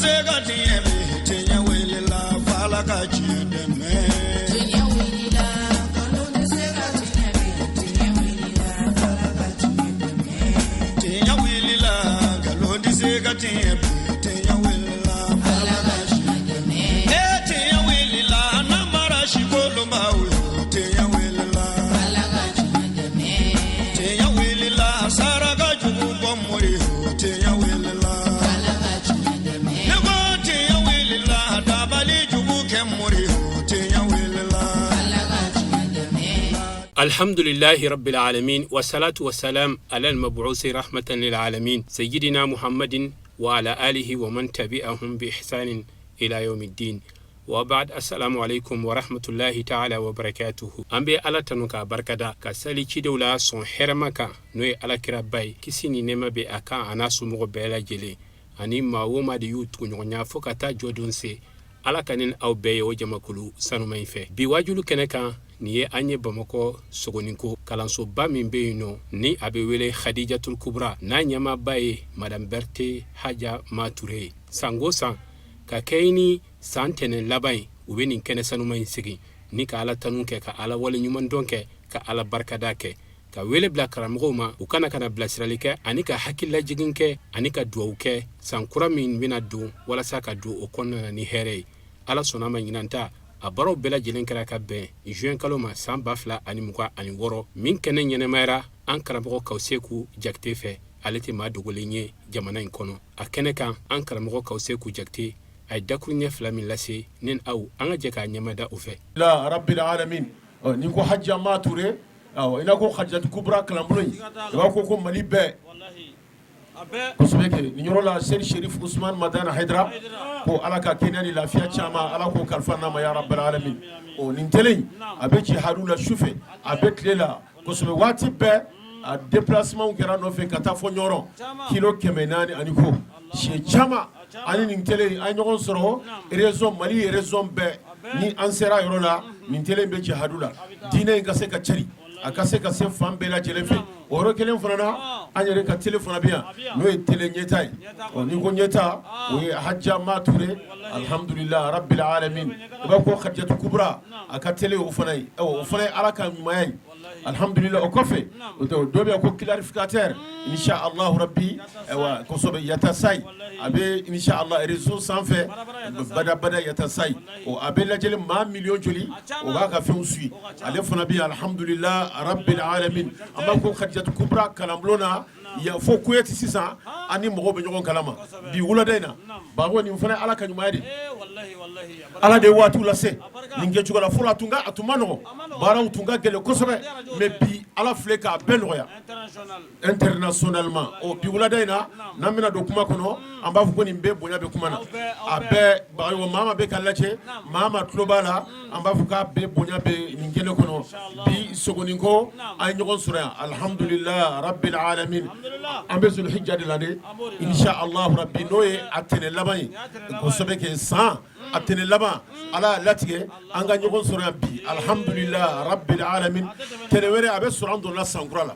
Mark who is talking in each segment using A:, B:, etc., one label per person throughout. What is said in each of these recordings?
A: se ka tiɲɛ bi, tiɲɛ wulila f'Ala ka tiɲɛ dɛmɛ.
B: Tiɲɛ wulila, nkalon tɛ se ka tiɲɛ bi, tiɲɛ wulila f'Ala ka tiɲɛ dɛmɛ.
A: Tiɲɛ wulila, nkalon tɛ se ka tiɲɛ bi, tiɲɛ wulila f'Ala ka tiɲɛ
B: dɛmɛ.
A: E tiɲɛ wulila, namara sikolonbaw yo, tiɲɛ wulila.
B: Ala ka tiɲɛ dɛmɛ.
A: Tiɲɛ wulila, saraka jugu bɔ mori yo, tiɲɛ wulila.
B: Ala ka tiɲɛ dɛmɛ.
A: Ne ko tiɲɛ wulila, dabali jugu kɛ mori yo, tiɲɛ wulila.
B: Ala ka tiɲɛ dɛmɛ.
C: الحمد لله رب العالمين والصلاة والسلام على المبعوث رحمة للعالمين سيدنا محمد وعلى آله ومن تبعهم بإحسان إلى يوم الدين وبعد، السلام عليكم ورحمة الله تعالى وبركاته. An bɛ Ala tanu k'a barikada, ka sali cidenw la sɔn hɛrɛma kan, n'o ye Ala kiraba ye, kisi ni nɛɛma bɛ a kan a n'a somɔgɔ bɛɛ lajɛlen ani maa o maa de y'u tuguɲɔgɔnya fo ka taa jɔdon se. Ala ka ni aw bɛɛ ye o jamakulu sanuma in fɛ. Bi wajulu kɛnɛ kan, nin ye an ye Bamakɔ Sogoninko kalansoba min bɛ yen nɔ, ni a bɛ wele Hadijatul Kubra, n'a ɲɛmaaba ye Madame Berthe Haja Mature ye. Sango san ka kɛ ni san tɛnɛn laban ye, u bɛ nin kɛnɛ sanuma in sigi ni ka Ala tanu kɛ, ka Ala wale ɲuman dɔn kɛ, ka Ala barikada kɛ, ka wele bila karamɔgɔw ma u kana ka na bilasirali kɛ ani ka hakililajigin kɛ ani ka duwawu kɛ san kura min bɛna don, walasa ka don o kɔnɔna na ni hɛrɛ ye. Ala sɔnna ma, ɲinan ta a baaraw bɛɛ lajɛlen kɛra ka bɛn juin kalo ma san 2026 min kɛnɛ ɲɛnɛmayara an karamɔgɔ Kawuseku Jakite fɛ. Ale tɛ maa dogolen ye jamana in kɔnɔ. A kɛnɛ kan, an karamɔgɔ Kawuseku Jakite a ye dakuruɲɛ fila min lase ne ni aw, an ka jɛ k'a ɲɛmada o fɛ.
D: La rabbil alamin. Ni ko Hajja Mature, awɔ, i n'a ko Hajjatu Kubra kalanbulon in, i b'a ko Mali bɛɛ kosɛbɛ kɛ nin yɔrɔ la. Seri Sherif Usman Madani Haidara ko Ala ka kɛnɛya ni lafiya caman, Ala k'o kalifa n'a ma, ya rabbal alamin. O nin télé in, a bɛ jihadu la su fɛ, a bɛ tile la kosɛbɛ, waati bɛɛ. A déplacement kɛra nɔfɛ ka taa fɔ Ɲɔrɔ, kilo 400 ani ko siɲɛ caman. Ani nin télé in, an ye ɲɔgɔn sɔrɔ région, Mali région bɛɛ. Ni an sera yɔrɔ la, nin télé in bɛ jihadu la, diinɛ in ka se ka cari, a ka se ka se fan bɛɛ lajɛlen fɛ. O yɔrɔ kelen fana na, an yɛrɛ ka télé fana bɛ yan, n'o ye télé ɲɛta ye. Ɔ n'i ko ɲɛta, o ye Hajja Mature. Alhamdulillah rabbil alamin. I b'a ko Hajjatu Kubra a ka télé, o fana ye, o fana ye Ala ka ɲumanya ye, alhamdulillah. O kɔfɛ, dɔ bɛ yan ko clarificateur, insha Allah rabbi. Ayiwa, kosɛbɛ, Yatasai, a bɛ insha Allah réseau sanfɛ badabada. Yatasai o, a bɛ lajɛli maa miliyɔn joli, o b'a ka fɛnw suit. Ale fana bɛ yen, alhamdulillah rabbil alamin. An b'a ko Hajjatu Kubra kalanbulon na yan fo Kuyɛti sisan, an ni mɔgɔw bɛ ɲɔgɔn kalama bi wulada in na. Bako, nin fana ye Ala ka ɲumanya de, Ala de ye waatiw lase nin kɛcogo la. Fɔlɔ a tun ma nɔgɔn, baaraw tun ka gɛlɛn kosɛbɛ, mais bi Ala filɛ k'a bɛɛ nɔgɔya internationalement. O bi wulada in na, n'an bɛna don kuma kɔnɔ, an b'a fɔ ko nin bɛɛ bonya bɛ kuma na. A bɛɛ bagayogo, maa maa bɛ ka lajɛ, maa maa tulo b'a la, an b'a fɔ k'a bɛɛ bonya bɛ nin kɛnɛ kɔnɔ bi Sogoninko. An ye ɲɔgɔn sɔrɔ yan, alhamdulillah rabbil alamin. An bɛ Zulhijja de la dɛ, insha Allah rabbi, n'o ye a tɛnɛ laban ye kosɛbɛ kɛ san a tɛnɛ laban. Ala y'a latigɛ an ka ɲɔgɔn sɔrɔ yan bi, alhamdulillah rabbil alamin. Tɛnɛ wɛrɛ a bɛ sɔrɔ an donna san kura la.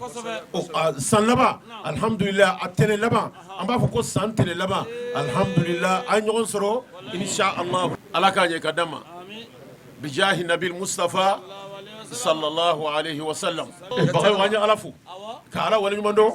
D: San laban, alhamdulillah, a tɛnɛ laban, an b'a fɔ ko san tɛnɛ laban, alhamdulillah, an ye ɲɔgɔn sɔrɔ, insha Allah. Ala k'a ɲɛ ka d'an ma, bijahi nabil Mustafa sallallahu alaihi wasallam. Bagayogo, an ye Ala fo ka Ala waleɲuman dɔn.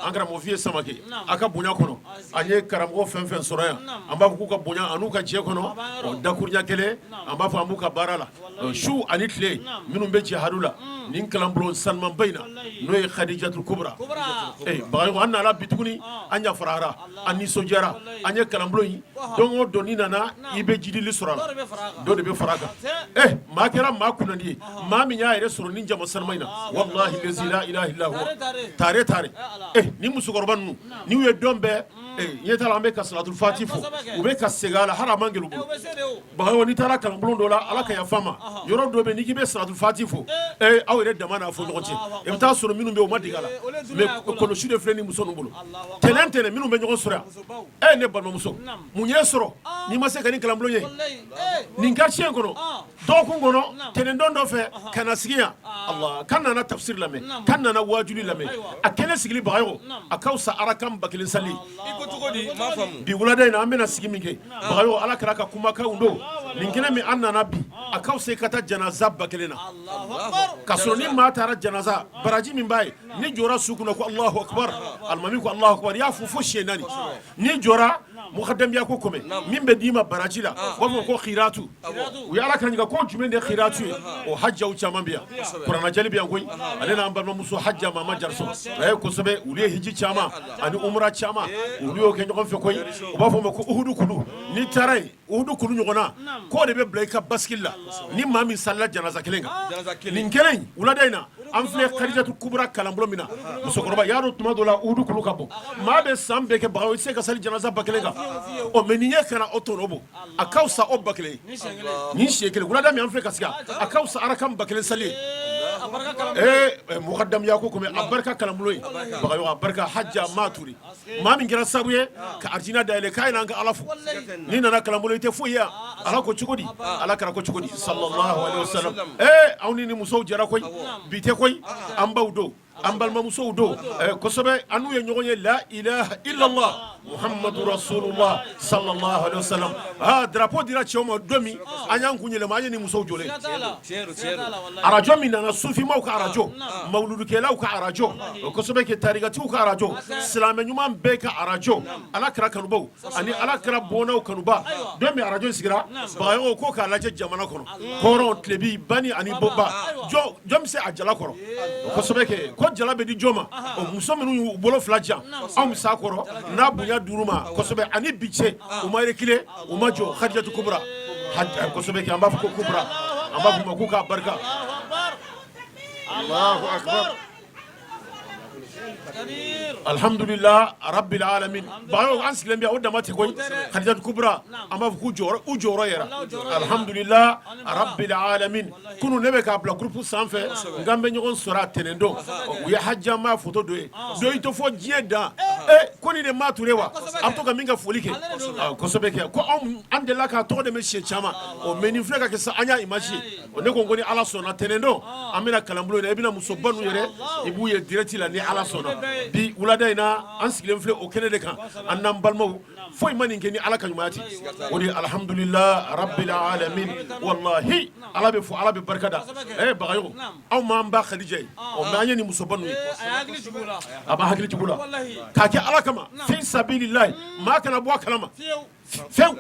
D: An karamɔgɔ Fiye Samake a ka bonya kɔnɔ, an ye karamɔgɔ fɛn fɛn sɔrɔ yan, an b'a fɔ k'u ka bonya an'u ka jɛ kɔnɔ, dakuruɲa kelen, an b'a fɔ an b'u ka baara la su ani tile, minnu bɛ jihadu la nin kalanbulon sanumanba in na, n'o ye Khadijatul Kubra. Bagayogo, an nana bi tuguni, an yafarara, an nisɔndiyara. An ye kalanbulon in don o don, n'i nana i bɛ jidili sɔrɔ a la, dɔ de bɛ fara a kan. Maa kɛra maa kunnandi ye, maa min y'a yɛrɛ sɔrɔ ni jama sanuma in na, wallahi lazi la ilaha illa huwa. Tare tare, ni musokɔrɔba ninnu, n'u ye dɔn bɛɛ ɲɛ t'a la, an bɛ ka salatul fati fɔ, u bɛ ka segin a la, hali a man gɛlɛn u bolo. Bagayogo, n'i taara kalanbulon dɔ la, Ala ka yafa ma, yɔrɔ dɔ bɛ, n'i k'i bɛ salatul fati fɔ, aw yɛrɛ dama n'a fɔ ɲɔgɔn cɛ, i bɛ taa sɔrɔ minnu bɛ yen, u ma dege a la, mais kɔlɔsi de filɛ ni muso ninnu bolo. Tɛnɛn tɛnɛn, minnu bɛ ɲɔgɔn sɔrɔ yan. Ne balimamuso, mun y'e sɔrɔ n'i ma se ka nin kalanbulon ye nin quartier in kɔnɔ, dɔgɔkun kɔnɔ tɛnɛndon dɔ fɛ, ka na sigi yan, Allah, ka nana tafsir lamɛn, ka nana wajuli lamɛn? A kɛnɛ sigili, Bagayogo, a ka fisa arakan 1000 sali. Bi wulada in na, an bɛna sigi min kɛ, Bagayogo, Ala kira ka kumakanw don. Nin kɛnɛ min an nana bi, a ka fisa i ka taa janaza 1000 na. K'a sɔrɔ ni maa taara janaza, baraji min b'a ye, ni jɔra su kunna ko Alahu akibaru, alimami ko Alahu akibaru, i y'a fɔ fo siɲɛ 4, n'i jɔra mukadamiya ko kɔmɛ min bɛ d'i ma baraji la, u b'a fɔ ko khiratu. U ye Ala kira ɲininka ko jumɛn de khiratu ye? O hajjaw caman bɛ yan, kuranɛjali bɛ yan koyi, ale n'an balimamuso hajja Mama Jariso. Kosɛbɛ, olu ye hiji caman ani umura caman, olu y'o kɛ ɲɔgɔn fɛ koyi. U b'a fɔ o ma ko uhudu kulu. N'i taara yen, uhudu kulu ɲɔgɔn na, k'o de bɛ bila i ka bascule la ni maa min salila janaza kelen kan. Nin kɛnɛ in, wulada in na, an filɛ Kadijatu Kubura kalanbulon min na, musokɔrɔba y'a dɔn, tuma dɔ la uhudu kulu ka bon, maa bɛ san bɛɛ kɛ, Bagayogo, i tɛ se ka sali janaza 1000 kan. Ɔ mais nin ye ka na o tɔnɔ bɔ, a ka fisa o 1000 ye nin siɲɛ kelen. Wulada min an filɛ ka sigi, a ka fisa arakan 1000 sali ye. Ee, mukadamiya ko komi a barika kalanbulon ye, Bagayogo, a barika hajja Mature, maa min kɛra sababu ye ka arijina dayɛlɛ k'a ye, an ka Ala fo. N'i nana kalanbulon, i tɛ foyi ye. Ala ko cogo di? Ala kira ko cogo di? Sallallahu alaihi wasallam. Ee, anw ni musow jɛra koyi, bi tɛ koyi, an baw don, an balimamusow don. Kosɛbɛ, an n'u ye ɲɔgɔn ye. La ilaha illallah Muhammadu rasulullah sallallahu alaihi wasallam. Aa, drapeau dira cɛw ma don min, an y'an kun yɛlɛma, an ye ni musow jɔlen. Arajo min nana, sufimaw ka arajo, mawuludukɛlaw ka arajo, kosɛbɛ kɛ, tarikatigiw ka arajo, silamɛ ɲuman bɛɛ ka arajo, Ala kira kanubaw ani Ala kira bɔnnaw kanuba. Don min arajo sigira, Bagayogo, ko k'a lajɛ jamana kɔnɔ, kɔrɔn, tilebi, bani ani bɔba, jɔn bɛ se a jala kɔrɔ? Kosɛbɛ kɛ, ko jala bɛ di jɔn ma? O muso minnu y'u bolo fila jan, anw bɛ s'a kɔrɔ n'a bonya duuru ma. Kosɛbɛ, ani bi cɛ, u ma reculer, u ma jɔ. Hadijatu Kubra, kosɛbɛ kɛ, an b'a fɔ ko Kubra, an b'a fɔ ma k'u k'a barika. Allahu akbar, alhamdulillah rabbil alamin. Bagayogo, an sigilen bɛ, o dama tɛ koyi. Hadijatu Kubra, an b'a fɔ k'u jɔyɔrɔ, u jɔyɔrɔ yɛrɛ, alhamdulillah rabbil alamin. Kunun ne bɛ k'a bila groupe sanfɛ, n k'an bɛ ɲɔgɔn sɔrɔ a tɛnɛn don. U ye hajjama photo dɔ ye, dɔ y'i to fɔ diɲɛ dan ko nin de ma Ture wa, a bɛ to ka min ka foli kɛ. Kosɛbɛ kɛ, ko anw an delila k'a tɔgɔ de mɛn siɲɛ caman. O mais nin filɛ ka kɛ sisan, an y'a image ye. Ne ko ni Ala sɔnna, tɛnɛn don, an bɛna kalanbulon in na, i bɛna musoba ninnu yɛrɛ, i b'u ye direct la ni Ala sɔnna. Bi wulada in na, an sigilen filɛ o kɛnɛ de kan, an n'an balimaw. Foyi ma nin kɛ ni Ala ka ɲumanya tɛ. O de ye alhamdulillah rabbil alamin. Wallahi, Ala bɛ fo, Ala bɛ barika da. Bagayogo, anw m'an ba Khadija ye, ɔ mais an ye nin musoba ninnu ye, a b'a hakili jugu la k'a kɛ Ala kama, fi sabilillahi, maa kana bɔ a kalama fewu,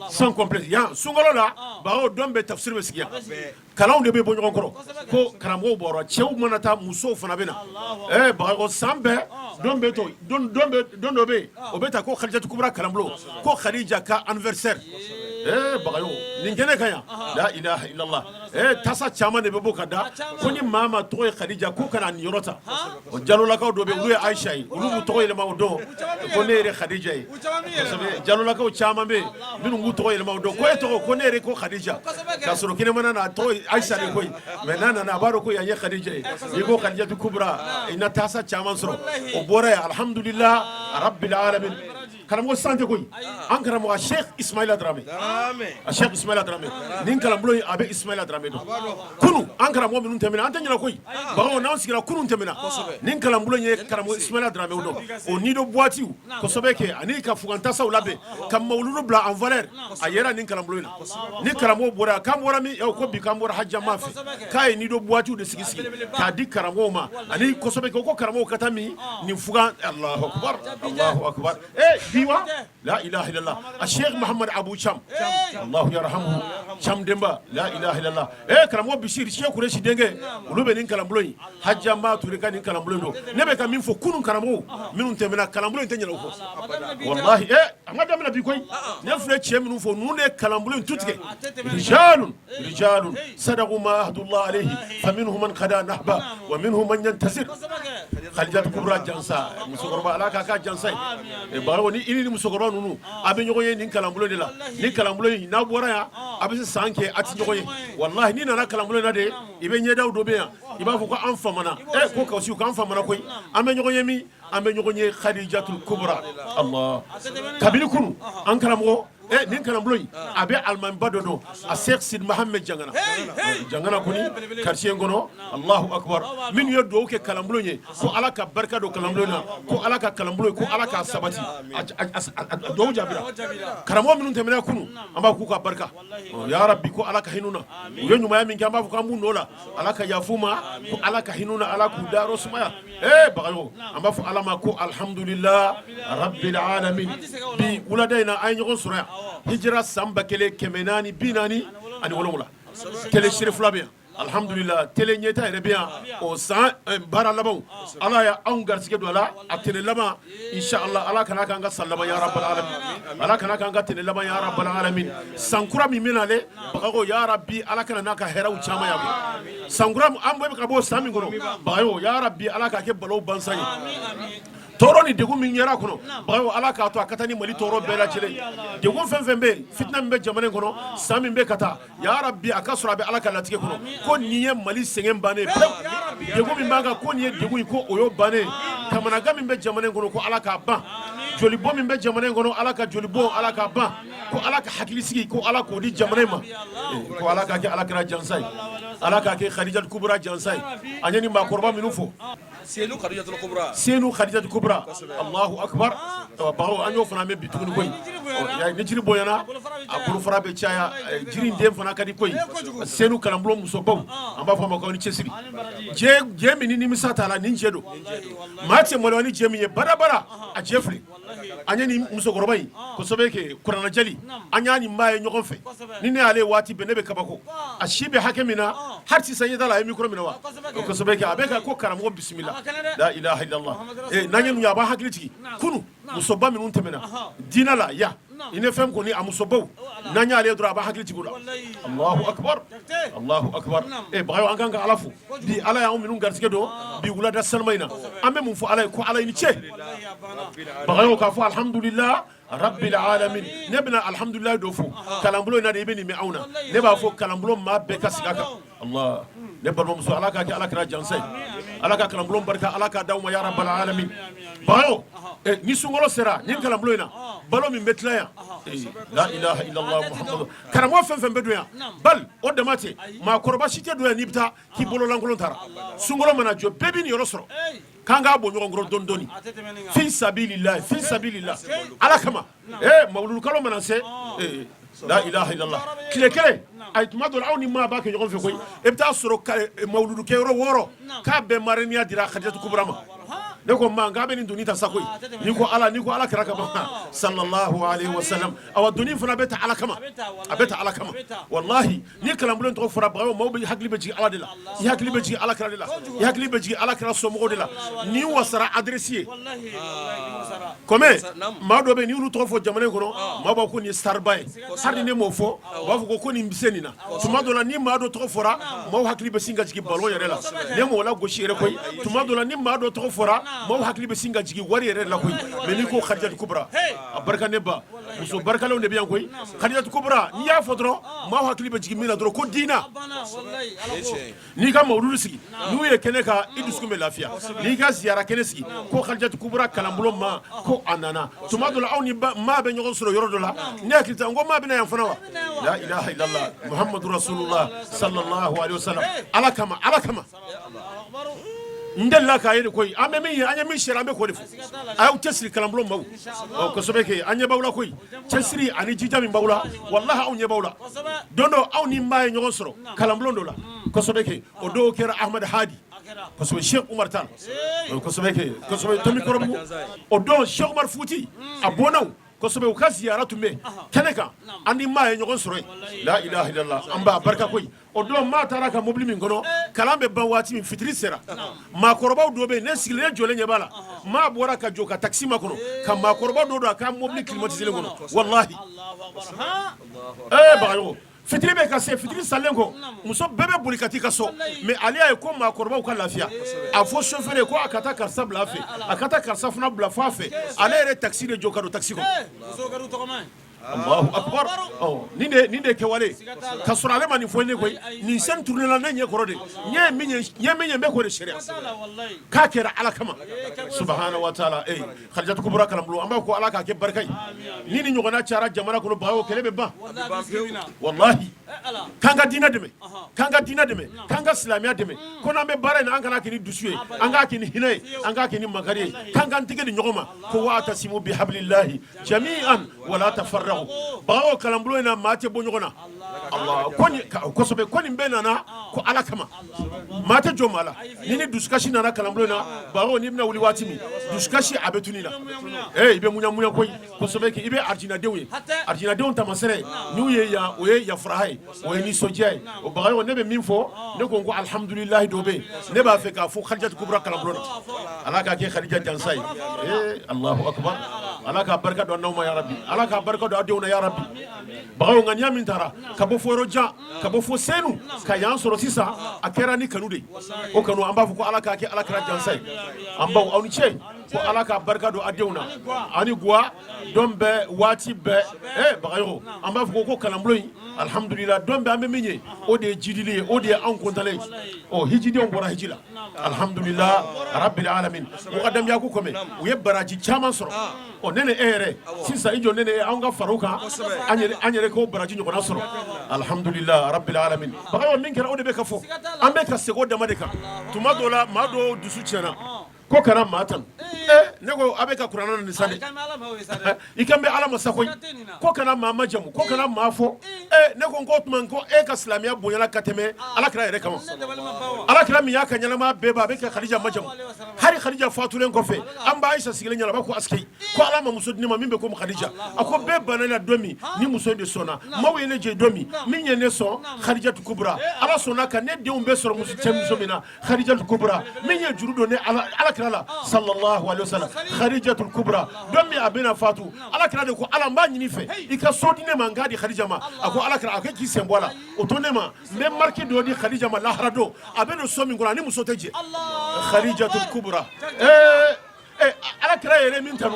D: sans complexe. Yan sunkalo la, Bagayogo, don bɛɛ tafsir bɛ sigi yan, kalanw de bɛ bɔ ɲɔgɔn kɔrɔ, ko karamɔgɔw bɔra, cɛw mana taa, musow fana bɛ na. Bagayogo, san bɛɛ don bɛ to don bɛ don dɔ bɛ yen, o bɛ ta ko Khadijatu Kubra kalanbulon, ko Khadija ka anniversaire. Bagayogo, nin kɛnɛ ka yan, la ilaha illallah. Tasa caman de bɛ bɔ ka da ko ni maa ma tɔgɔ ye Khadija, ko kana nin yɔrɔ ta. O Jalolakaw dɔ bɛ yen, olu ye Ayisa ye, olu b'u tɔgɔ yɛlɛma o don ko ne yɛrɛ Khadija ye. Kosɛbɛ, Jalolakaw caman bɛ yen minnu b'u tɔgɔ yɛlɛma o don ko e tɔgɔ ko ne yɛrɛ ko Khadija, k'a sɔrɔ kɛnɛmana na a tɔgɔ ye Ayisa de koyi, mais n'a nana a b'a dɔn ko yan ye Khadija ye. I ko Khadijatu Kubra, i na tasa caman sɔrɔ. O bɔra yen, alhamdulillah rabbil alamin. Karamɔgɔ san tɛ koyi, an karamɔgɔ Sheikh Ismaila Dramé, a Sheikh Ismaila Dramé, nin kalanbulon in, a bɛ Ismaila Dramé dɔn. Kunun an karamɔgɔ minnu tɛmɛna, an tɛ ɲinɛ koyi. Bagayogo, n'an sigira kunun tɛmɛna, nin kalanbulon ye karamɔgɔ Ismaila Dramé dɔn. O nido boîte, kosɛbɛ kɛ, ani ka fugan tasaw labɛn ka mawuludu bila en valeur, a yera nin kalanbulon in na. Ni karamɔgɔ bɔra, k'an bɔra min, ko bi k'an bɔra hajjama fɛ, k'a ye nido boîte de sigi sigi k'a di karamɔgɔw ma, ani kosɛbɛ kɛ, ko karamɔgɔw ka taa min nin fugan. Allahu akbar, Allahu akbar. Bi wa la ilaha illallah, a Sheikh Muhammad Abu Cham, Allahu yarhamuhu, Cham Demba, la ilaha illallah. Karamɔgɔ Bishir Sheikh Kureshi denkɛ, olu bɛ nin kalanbulon in, Hajjama Ture ka nin kalanbulon don. Ne bɛ ka min fɔ, kunun karamɔgɔw minnu tɛmɛna, kalanbulon in tɛ ɲinɛ o kɔ wallahi. An ka daminɛ bi koyi. Ne filɛ cɛ minnu fɔ, ninnu de ye kalanbulon in tu tigɛ. Rijalun rijalun sadaqu ma ahadullah alayhi, faminhum man qada nahba wa minhum man yantazir. Khadijatu Kubra jansa, musokɔrɔba, Ala k'a ka jansa ye. Baro ni i ni musokɔrɔba ninnu, a bɛ ɲɔgɔn ye nin kalanbulon de la. Nin kalanbulon in, n'a bɔra yan, a bɛ se san kɛ a tɛ ɲɔgɔn ye. Wallahi, n'i nana kalanbulon in na de, i bɛ ɲɛdaw dɔ bɛ yan, i b'a fɔ ko an famana. Ko kasi k'an famana koyi. An bɛ ɲɔgɔn ye min? An bɛ ɲɔgɔn ye Khadijatul Kubra. Allah, kabini kunu an karamɔgɔ Nin kalanbulon in a bɛ alimamiba dɔ dɔn, a Sɛki Sidi Mahamɛ Jangana, Jangana kɔni quartier in kɔnɔ. Alahu akibar. Minnu ye dugawu kɛ kalanbulon ye ko Ala ka barika don kalanbulon na, ko Ala ka kalanbulon, ko Ala k'a sabati, a dugawu jaabira. Karamɔgɔ minnu tɛmɛna kunun, an b'a k'u ka barika, ya rabi, ko Ala ka hinɛ u na. U ye ɲumanya min kɛ, an b'a fɔ k'an b'u nɔ la, Ala ka yafa u ma, ko Ala ka hinɛ u na, Ala k'u dayɔrɔ sumaya. Ee Bagayogo, an b'a fɔ Ala ma ko alihamudulila rabil alamin. Bi wulada in na, an ye ɲɔgɔn sɔrɔ yan, hijira san 1447, télé Cherifla bɛ yan. Alihamdulila, télé ɲɛta yɛrɛ bɛ yan. O san baara laban, Ala y' anw garisɛgɛ don a la, a tɛnɛn laban, inshallah. Ala kana k'an ka san laban, ya rabbal alamin. Ala kana k'an ka tɛnɛn laban, ya rabbal alamin. San kura min bɛ nalen, Bagayogo, ya rabi, Ala ka na n'a ka hɛrɛw caman ye. San kura, an bɛ ka bɔ san min kɔnɔ, Bagayogo, ya rabi, Ala k'a kɛ balawu ban san ye. Tɔɔrɔ ni degun min yera a kɔnɔ, Bagayogo, Ala k'a to a ka taa ni Mali tɔɔrɔ bɛɛ lajɛlen. Degun fɛn fɛn bɛ yen, fitina min bɛ jamana in kɔnɔ, san min bɛ ka taa, ya rabi, a ka sɔrɔ a bɛ Ala ka latigɛ kɔnɔ ko nin ye Mali sɛgɛn bannen pewu. Degun min b'an kan, ko nin ye degun ye, ko o y'o bannen. Kamanagan min bɛ jamana in kɔnɔ, ko Ala k'a ban. Jolibɔn min bɛ jamana in kɔnɔ, Ala ka jolibɔn, Ala k'a ban. Ko Ala ka hakili sigi, ko Ala k'o di jamana in ma. Ko Ala k'a kɛ Ala kira jansa ye, Ala k'a kɛ Khadijatu Kubra jansa ye. An ye nin maakɔrɔba minnu fɔ,
E: Senu Khadijatu Kubra,
D: Senu Khadijatu Kubra, Allahu akbar. Bagayogo, an y'o fana mɛn bi tuguni koyi. Ni jiri bonyana, a bolofara bɛ caya. Jiri in den fana ka di koyi. Senu kalanbulon musobaw, an b'a fɔ a ma ko aw ni cɛsiri. Jɛ min ni nimisa t'a la, nin jɛ don. Maa tɛ maloya ni jɛ min ye badabada, a jɛ filɛ. An ye nin musokɔrɔba in kosɛbɛ kɛ kuranɛjali, an y'a ni maa ye ɲɔgɔn fɛ. Ni ne y'ale waati bɛɛ, ne bɛ kabako. A si bɛ hakɛ min na, hali sisan ɲɛ t'a la a ye micro minɛ wa kosɛbɛ kɛ, a bɛ ka ko karamɔgɔ bisimila, la ilaha illallah. N'an ye ninnu ye, a b'an hakili jigin kunun musoba minnu tɛmɛna diinɛ la yan. I ne fɛn kɔni, a musobaw, n'an y'ale dɔrɔn, a b'a hakili jigin u la. Allahu akbar, Allahu akbar. Bagayogo, an kan ka Ala fo bi. Ala y'anw minnu garisɛgɛ don bi wulada sanuma in na, an bɛ mun fɔ Ala ye? Ko Ala i ni ce. Bagayogo, k'a fɔ alhamdulillah rabbil alamin. Ne bɛna alhamdulillah dɔ fo kalanbulon in na de. I bɛ nin mɛn anw na, ne b'a fɔ kalanbulon maa bɛɛ ka sigi a kan. Allah, ne balimamuso, Ala k'a kɛ Ala kira jansa ye. Ala ka kalanbulon barika, Ala k'a d'aw ma, ya rabbal alamin. Bagayogo, ni sunkalo sera, nin kalanbulon in na, balo min bɛ tila yan, la ilaha illallah Muhammadu. Karamɔgɔ fɛn fɛn bɛ don yan, bali o dama tɛ, maakɔrɔba si tɛ don yan n'i bɛ taa k'i bololankolon taara. Sunkalo mana jɔ, bɛɛ b'i niyɔrɔ sɔrɔ k'an k'a bɔ ɲɔgɔn kɔrɔ dɔɔni dɔɔni, fi sabilillah, fi sabilillah, Ala kama. Mawuludu kalo mana se, la ilaha illallah, tile kelen, ayi, tuma dɔ la aw ni maa b'a kɛ ɲɔgɔn fɛ koyi. I bɛ taa sɔrɔ mawuludu kɛyɔrɔ 6 k'a bɛɛ marraine dira Khadijatu Kubra ma. Ne ko ma k'a bɛ nin doni ta sa koyi. N'i ko Ala, n'i ko Ala kira kama, sallallahu alaihi wasallam, awa doni fana bɛ ta Ala kama, a bɛ ta Ala kama. Walahi, ni kalanbulon tɔgɔ fɔra, Bagayogo, maaw bɛ hakili bɛ jigin Ala de la, i hakili bɛ jigin Ala kira de la, i hakili bɛ jigin Ala kira somɔgɔw de la. Ni wasara adresse ye kɔmɛ, maa dɔ bɛ yen, n'i y'olu tɔgɔ fɔ jamana in kɔnɔ, maa b'a fɔ ko nin ye star ba ye. Hali ni ne m'o fɔ, u b'a fɔ ko nin bɛ se nin na. Tuma dɔ la, ni maa dɔ tɔgɔ fɔra, maaw hakili bɛ sin ka jigin ballon yɛrɛ la. Ne m'o lagosi yɛrɛ koyi. Tuma dɔ la, ni maa dɔ tɔgɔ fɔra, maaw hakili bɛ sin ka jigin wari yɛrɛ la koyi. Mais n'i ko Khadijatu Kubra, a barika ne ba, muso barikalenw de bɛ yan koyi. Khadijatu Kubra, n'i y'a fɔ dɔrɔn, maaw hakili bɛ jigin min na dɔrɔn, ko diina. N'i ka mawuludu sigi n'u ye kɛnɛ kan, i dusukun bɛ lafiya. N'i ka ziyara kɛnɛ sigi, ko Khadijatu Kubra kalanbulon ma, ko a nana. Tuma dɔ la, aw ni maa bɛ ɲɔgɔn sɔrɔ yɔrɔ dɔ la, ne hakili t'a n ko maa bɛ na yan fana wa. La ilaha illallah Muhammadu rasulullah sallallahu alaihi wasallam. Ala kama, Ala kama. N delila k'a ye de koyi. An bɛ min ye, an ye min seri, an bɛ k'o de fɔ. A y'aw cɛsiri, kalanbulon maaw. Ɔ kosɛbɛ kɛ, an ɲɛ b'aw la koyi. Cɛsiri ani jija min b'aw la, walahi, anw ɲɛ b'aw la. Don dɔ, aw ni maa ye ɲɔgɔn sɔrɔ kalanbulon dɔ la, kosɛbɛ kɛ. O dɔw kɛra Ahmad Hadi, kosɛbɛ, Cheikh Umar Tal, kosɛbɛ kɛ, kosɛbɛ, Tomi Kɔrɔbugu. O don, Cheikh Umar Futi a bɔnnaw, kosɛbɛ, u ka ziyara tun bɛ kɛnɛ kan. An ni maa ye ɲɔgɔn sɔrɔ yen. La ilaha illallah, an b'a barika koyi. O don, maa taara ka mobili min kɔnɔ, kalan bɛ ban waati min, fitiri sera, maakɔrɔbaw dɔ bɛ yen, ne sigilen, ne jɔlen ɲɛ b'a la, maa bɔra ka jɔ ka taxi makɔnɔ, ka maakɔrɔba dɔ don a ka mobili climatisé kɔnɔ. Walahi, ee Bagayogo, fitiri bɛ ka se, fitiri salen kɔ, muso bɛɛ bɛ boli ka taa i ka so, mais ale y'a ye ko maakɔrɔbaw ka lafiya, a fɔ chauffeur ye ko a ka taa karisa bila a fɛ, a ka taa karisa fana bila fo a fɛ. Ale yɛrɛ taxi de jɔ ka don taxi kɔnɔ. Allahu akbar. Ɔ nin de kɛwale ka sɔrɔ ale ma nin fɔ ne koyi, nin scène tourné la ne ɲɛ kɔrɔ de, ɲɛ ye min ye, ɲɛ min ye, n bɛ k'o de seereya k'a kɛra Ala kama subahana wa taala. Ee Khadijatu Kubra kalanbulon, an b'a ko Ala k'a kɛ barika ye. Ni nin ɲɔgɔnna cayara jamana kɔnɔ, bagaw kɛlɛ bɛ ban walahi. K'an ka diinɛ dɛmɛ, k'an ka diinɛ dɛmɛ, k'an ka silamɛya dɛmɛ. Ko n'an bɛ baara in na, an kana kɛ ni dusu ye, an k'a kɛ ni hinɛ ye, an k'a kɛ ni makari ye, k'an k'an tɛgɛ di ɲɔgɔn ma. Ko wa'tasimu bihablillahi jami'an wala tafarraqu. Bagaw, kalanbulon in na, maa tɛ bɔ ɲɔgɔn na. Allah ko nin kosɛbɛ, ko nin bɛɛ nana ko Ala kama, maa tɛ jɔ maa la. Ni dusukasi nana kalanbulon in na, bagaw, n'i bɛna wuli waati min, dusukasi a bɛ tunun i la. Ee i bɛ muɲa muɲa koyi kosɛbɛ. I bɛ arijinadenw ye, arijinadenw taamasere n'u ye yan, o ye yafaraha ye, o ye nisɔndiya ye. O bagaw, ne bɛ min fɔ, ne ko alihamudulilayi dɔ bɛ yen, ne b'a fɛ k'a fɔ Khadijatu Kubra kalanbulon na, Ala k'a kɛ Khadija jansa ye. Ee Alahu akibar, Ala ka barika don n'aw ma yarabi, Ala ka barika don aw denw na yarabi. Bagaw, ŋaniya min taara ka bɔ fo yɔrɔ jan, ka bɔ fo Senu ka yan sɔrɔ sisan, a kɛra ni kanu de. O kanu, an b'a fɔ ko Ala k'a kɛ Ala kira jansa ye. An baw, aw ni ce. Ko Ala ka barika don a denw na ani guwa don bɛɛ, waati bɛɛ. Ee Bagayogo, an b'a fɔ ko kalanbulon in, alihamudulila, don bɛɛ an bɛ min ye, o de ye jidili ye, o de ye anw kɔntalen ye. Ɔ hijidenw bɔra hiji la, alihamudulila rabbil alamin. Mukadamiya ko kɔmi u ye baraji caman sɔrɔ. Ɔ ne ni e yɛrɛ sisan, i jɔ, ne ni e, an ka fara kan, an yɛrɛ k'o baraji ɲɔgɔnna sɔrɔ, alihamudulila rabbil alamin. Bagayogo, min kɛra, o de bɛ ka fɔ, an bɛ ka segin o dama de kan. Tuma dɔw la, maa dɔw dusu tiɲɛna ko kana maa tanu. Ne ko a bɛ ka kuranɛ nin sa dɛ, i kan bɛ Ala ma sa koyi. Ko kana maa majamu, ko kana maa fɔ. Ne ko o tuma ko e ka silamɛya bonyana ka tɛmɛ Ala kira yɛrɛ kama? Ala kira min y'a ka ɲɛnamaya bɛɛ ban a bɛ ka Khadija majamu, hali Khadija fatulen kɔfɛ, an ba Ayisa sigilen ɲɛna, a b'a ko asike ko Ala ma muso di ne ma min bɛ komi Khadija. A ko bɛɛ banna la don min, ni muso in de sɔnna. Maaw ye ne jɛ don min, min ye ne sɔn, Khadijatu Kubra. Ala sɔnna ka ne denw bɛɛ sɔrɔ muso cɛ muso min na, Khadijatu Kubra. Min ye juru don ne Ala kira la sallallahu alaihi wasallam, Khadijatu Kubra. Don min a bɛna fatu, Ala kira de ko Ala, n b'a ɲini fɛ i ka so di ne ma, n k'a di Khadija ma. A ko Ala kira, a ko k'i sen bɔ a la, o to ne ma, n bɛ marque dɔ di Khadija ma lahara don, a bɛ don so min kɔnɔ, ani muso tɛ jɛ. Khadijatu Kubra. Ee Ala kira yɛrɛ min tanu,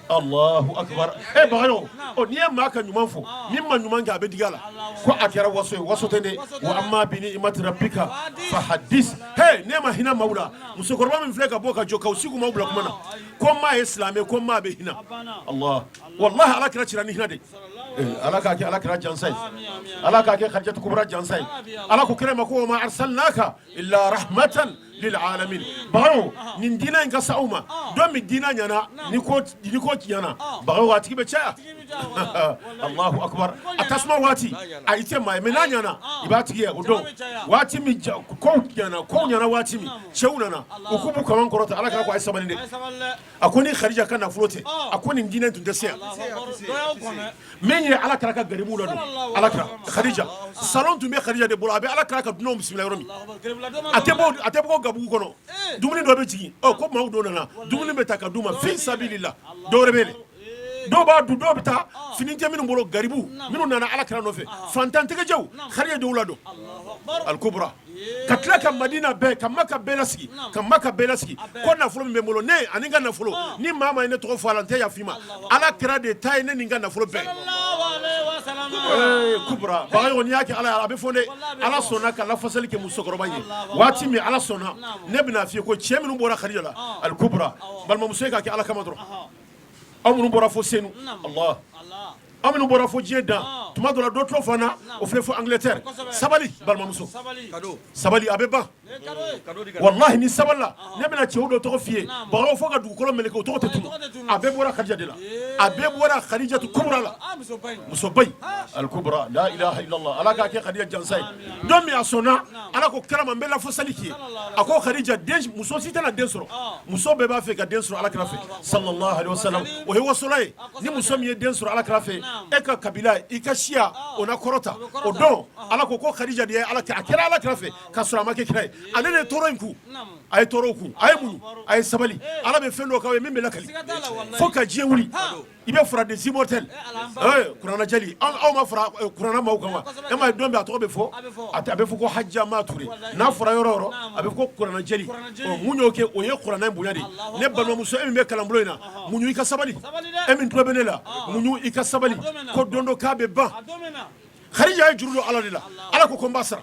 D: Allahu akbar. E Bagayogo, ɔ n'i ye maa ka ɲuman fɔ, min ma ɲuman kɛ, a bɛ digi a la ko a kɛra waso ye. Waso tɛ dɛ. Wa amma bi ni'mati rabbika fa hadis. He, ne ma hinɛ maaw la. Musokɔrɔba min filɛ ka bɔ ka jɔ k'aw sigi, maaw bila kuma na ko maa ye silamɛ, ko maa bɛ hinɛ. Allah, wallahi, Ala kira cira ni hinɛ de. Ala k'a kɛ Ala kira jansa ye, Ala k'a kɛ Khadijatu Kubra jansa ye. Ala ko kira ma ko wa ma arsalnaka illa rahmatan lil alamin. Bagayogo, nin diinɛ in ka sa aw ma. Don min diinɛ ɲɛna, ni ko ɲɛna, Bagayogo, a tigi bɛ caya. Allahu akbar. A tasuma waati a i tɛ maa ye, mais n'a ɲɛna, i b'a tigi ye. O don waati min kow ɲɛna, kow ɲɛna waati min, cɛw nana u k'u b'u kaman kɔrɔta, Ala kira ko a ye sabali dɛ. A ko ni Khadija ka nafolo tɛ, a ko nin diinɛ tun tɛ se yan. Min ye Ala kira ka garibuw ladon, Ala kira Khadija, salon tun bɛ Khadija de bolo, a bɛ Ala kira ka dunanw bisimila yɔrɔ min. A tɛ bɔ gabugu kɔnɔ, dumuni dɔ bɛ jigin, ɔ ko maaw dɔ nana, dumuni bɛ ta ka d'u ma fi sabilillah. Dɔw wɛrɛ bɛ yen, dɔw b'a dun, dɔw bɛ taa fini tɛ minnu bolo, garibu minnu nana Ala kira nɔfɛ, fantan tɛgɛjɛw, Khadija de y'u ladon. Alikubra, ka tila ka Madina bɛɛ, ka Maka bɛɛ lasigi, ka Maka bɛɛ lasigi ko nafolo min bɛ n bolo, ne ani n ka nafolo, ni maa ma ye ne tɔgɔ fɔ a la, n tɛ yafa i ma. Ala kira de ta ye ne ni n ka nafolo bɛɛ. Kubra, Bagayogo, n'i y'a kɛ Ala ye, a bɛ fɔ ne Ala sɔnna ka lafasali kɛ musokɔrɔba ye waati min, Ala sɔnna. Ne bɛna f'i ye ko cɛ minnu bɔra Khadija la, alikubra, balimamuso ye, k'a kɛ Ala kama dɔrɔn. Aw minnu bɔra fo Senu, Allah, aw minnu bɔra fo diɲɛ dan, tuma dɔ la dɔ tulo fana o filɛ fo Angleterre. Sabali balimamuso, sabali, a bɛ ban wallahi. Ni sabalila, ne bɛna cɛw dɔ tɔgɔ f'i ye, Bagayogo, fo ka dugukolo meleke, o tɔgɔ tɛ tunu. A bɛɛ bɔra Khadija de la, a bɛɛ bɔra Khadijatu Kubra la, musoba in, alikubra. La ilaha illallah. Ala k'a kɛ Khadija jansa ye. Don min a sɔnna, Ala ko kira ma n bɛ lafasali k'i ye. A ko Khadija, den muso si tɛna den sɔrɔ, muso bɛɛ b'a fɛ ka den sɔrɔ Ala kira fɛ sallallahu alaihi wasallam. O ye wasola ye. Ni muso min ye den sɔrɔ Ala kira fɛ, e ka kabila, i ka siya, o na kɔrɔta. O don Ala ko ko Khadija de ye Ala a kɛra Ala kira fɛ ka sɔrɔ a ma kɛ kira ye. Ale de ye tɔɔrɔ in kun, a ye tɔɔrɔw kun, a ye muɲu, a ye sabali. Ala bɛ fɛn dɔ k'aw ye min bɛ lakali fo ka diɲɛ wuli. I bɛ fara des immortels kuranɛjali aw ma fara kuranɛ maaw kan wa e m'a ye don bɛɛ a tɔgɔ bɛ fɔ a bɛ fɔ ko Hajama Ture n'a fɔra yɔrɔ o yɔrɔ a bɛ fɔ ko kuranɛjali mun y'o kɛ o ye kuranɛ bonya de ye ne balimamuso e min bɛ kalanbulon in na muɲu i ka sabali e min tulo bɛ ne la muɲu i ka sabali ko don dɔ k'a bɛ ban Khadija ye juru don Ala de la Ala ko ko n b'a sara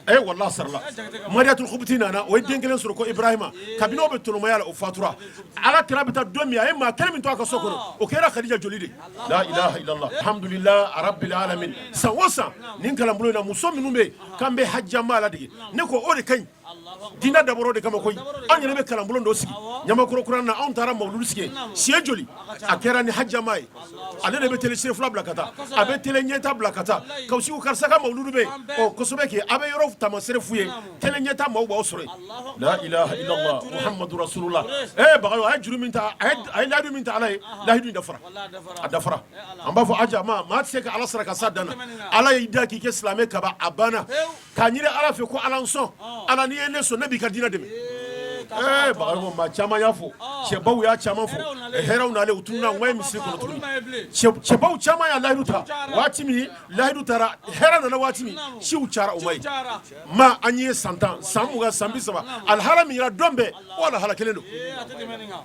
D: ee walahi a sarala Mariyatul Kubuti nana o ye den kelen sɔrɔ ko Ibrahima kabini o bɛ tɔnɔmaya la o fatura Ala kira bɛ taa don min a ye maa kelen min to a ka so kɔnɔ o kɛra Khadija joli de la ilaha illallah alhamdulilah rabbil alamin san o san nin kalanbulon in na muso minnu bɛ yen k'an bɛ Hajama ladege ne ko o de ka ɲi diinɛ dabɔra o de kama koyi an yɛrɛ bɛ kalanbulon dɔ sigi ɲamakɔrɔ kura na anw taara mawuludu sigi siɲɛ joli a kɛra ni Hajama ye ale de bɛ télé sere fila bila ka taa a bɛ télé ɲɛta bila ka taa k'aw sigi karisa ka mawuludu bɛ yen ɔ kosɛbɛ kɛ a bɛ yɔrɔ taamasere f'u ye télé ɲɛta maaw b'aw sɔrɔ yen la ilaha illallah muhammadu rasulullah ee bagayo a ye juru min ta a ye layidu min ta ala ye layidu in dafara a dafara an b'a fɔ Hajama maa tɛ se ka ala sara ka s'a dan na ala y'i da k'i kɛ silamɛ kaban a banna K'a ɲini ala fɛ ko ala n sɔn ala n'i ye ne sɔn ne b'i ka diinɛ dɛmɛ ee bagayogo maa caman y'a fɔ cɛbaw y'a caman fɔ hɛrɛw nalen u tununna u ma ye misiri kɔnɔ tuguni cɛbaw caman y'a layidu ta waati min layidu taara hɛrɛ nana waati min ciw cayara u ma ye ma an ye san 10 san 20 san 30 alihala min yera don bɛɛ o alihala kelen don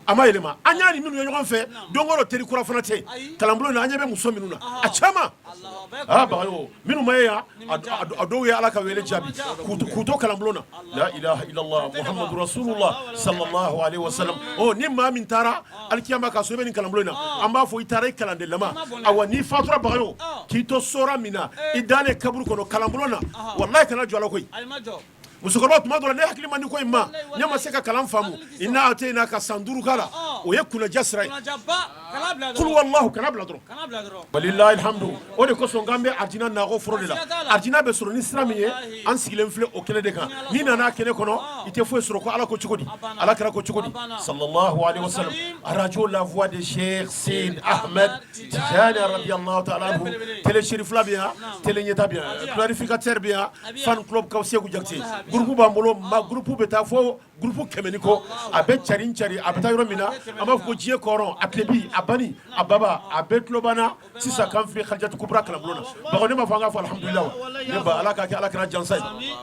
D: a ma yɛlɛma an y'a ni minnu ye ɲɔgɔn fɛ don o don teri kura fana tɛ kalanbulon na an ɲɛ bɛ muso minnu na a caman aa bagayogo minnu ma ye yan a dɔw ye ala ka wele jaabi k'u to kalanbulon na la ilaha illallah muhammadu rasulullah sallallahu alaihi wasallam ɔ ni maa min taara alikiyama ka so i bɛ nin kalanbulon in na an b'a fɔ i taara i kalanden lama awa n'i fatura bagayogo k'i to sora min na i dalen kaburu kɔnɔ kalanbulon na walahi kana jɔ a la koyi musokɔrɔba tuma dɔ la ne hakili man di ko in ma ne ma se ka kalan faamu inna atayna ka san 5 k'a la o ye kunnaja sira ye kul wallahu kana bila dɔrɔn walilahi alhamdu o de kosɔn k'an bɛ arijina nakɔ foro de la arijina bɛ sɔrɔ ni sira min ye an sigilen filɛ o kɛnɛ de kan n'i nana kɛnɛ kɔnɔ i tɛ foyi sɔrɔ ko ala ko cogo di ala kira ko cogo di sallallahu alaihi wasallam radio la voix de Cheikh Seyid Ahmed Tijani radiyallahu ta'ala anhu télé Cherifla bɛ yan télé ɲɛta bɛ yan clarificateur bɛ yan fan club kaw Segu Jakite groupe b'an bolo ma groupe bɛ taa fo groupe 100 ni kɔ a bɛ cari cari a bɛ taa yɔrɔ min na an b'a fɔ ko diɲɛ kɔrɔn a tilebi a bani a baba a bɛɛ tulo b'an na sisan k'an filɛ Khadijatu Kubra kalanbulon na Bagayo ne m'a fɔ an k'a fɔ alhamdulilayi wa ne ba Ala k'a kɛ Ala kira jansa ye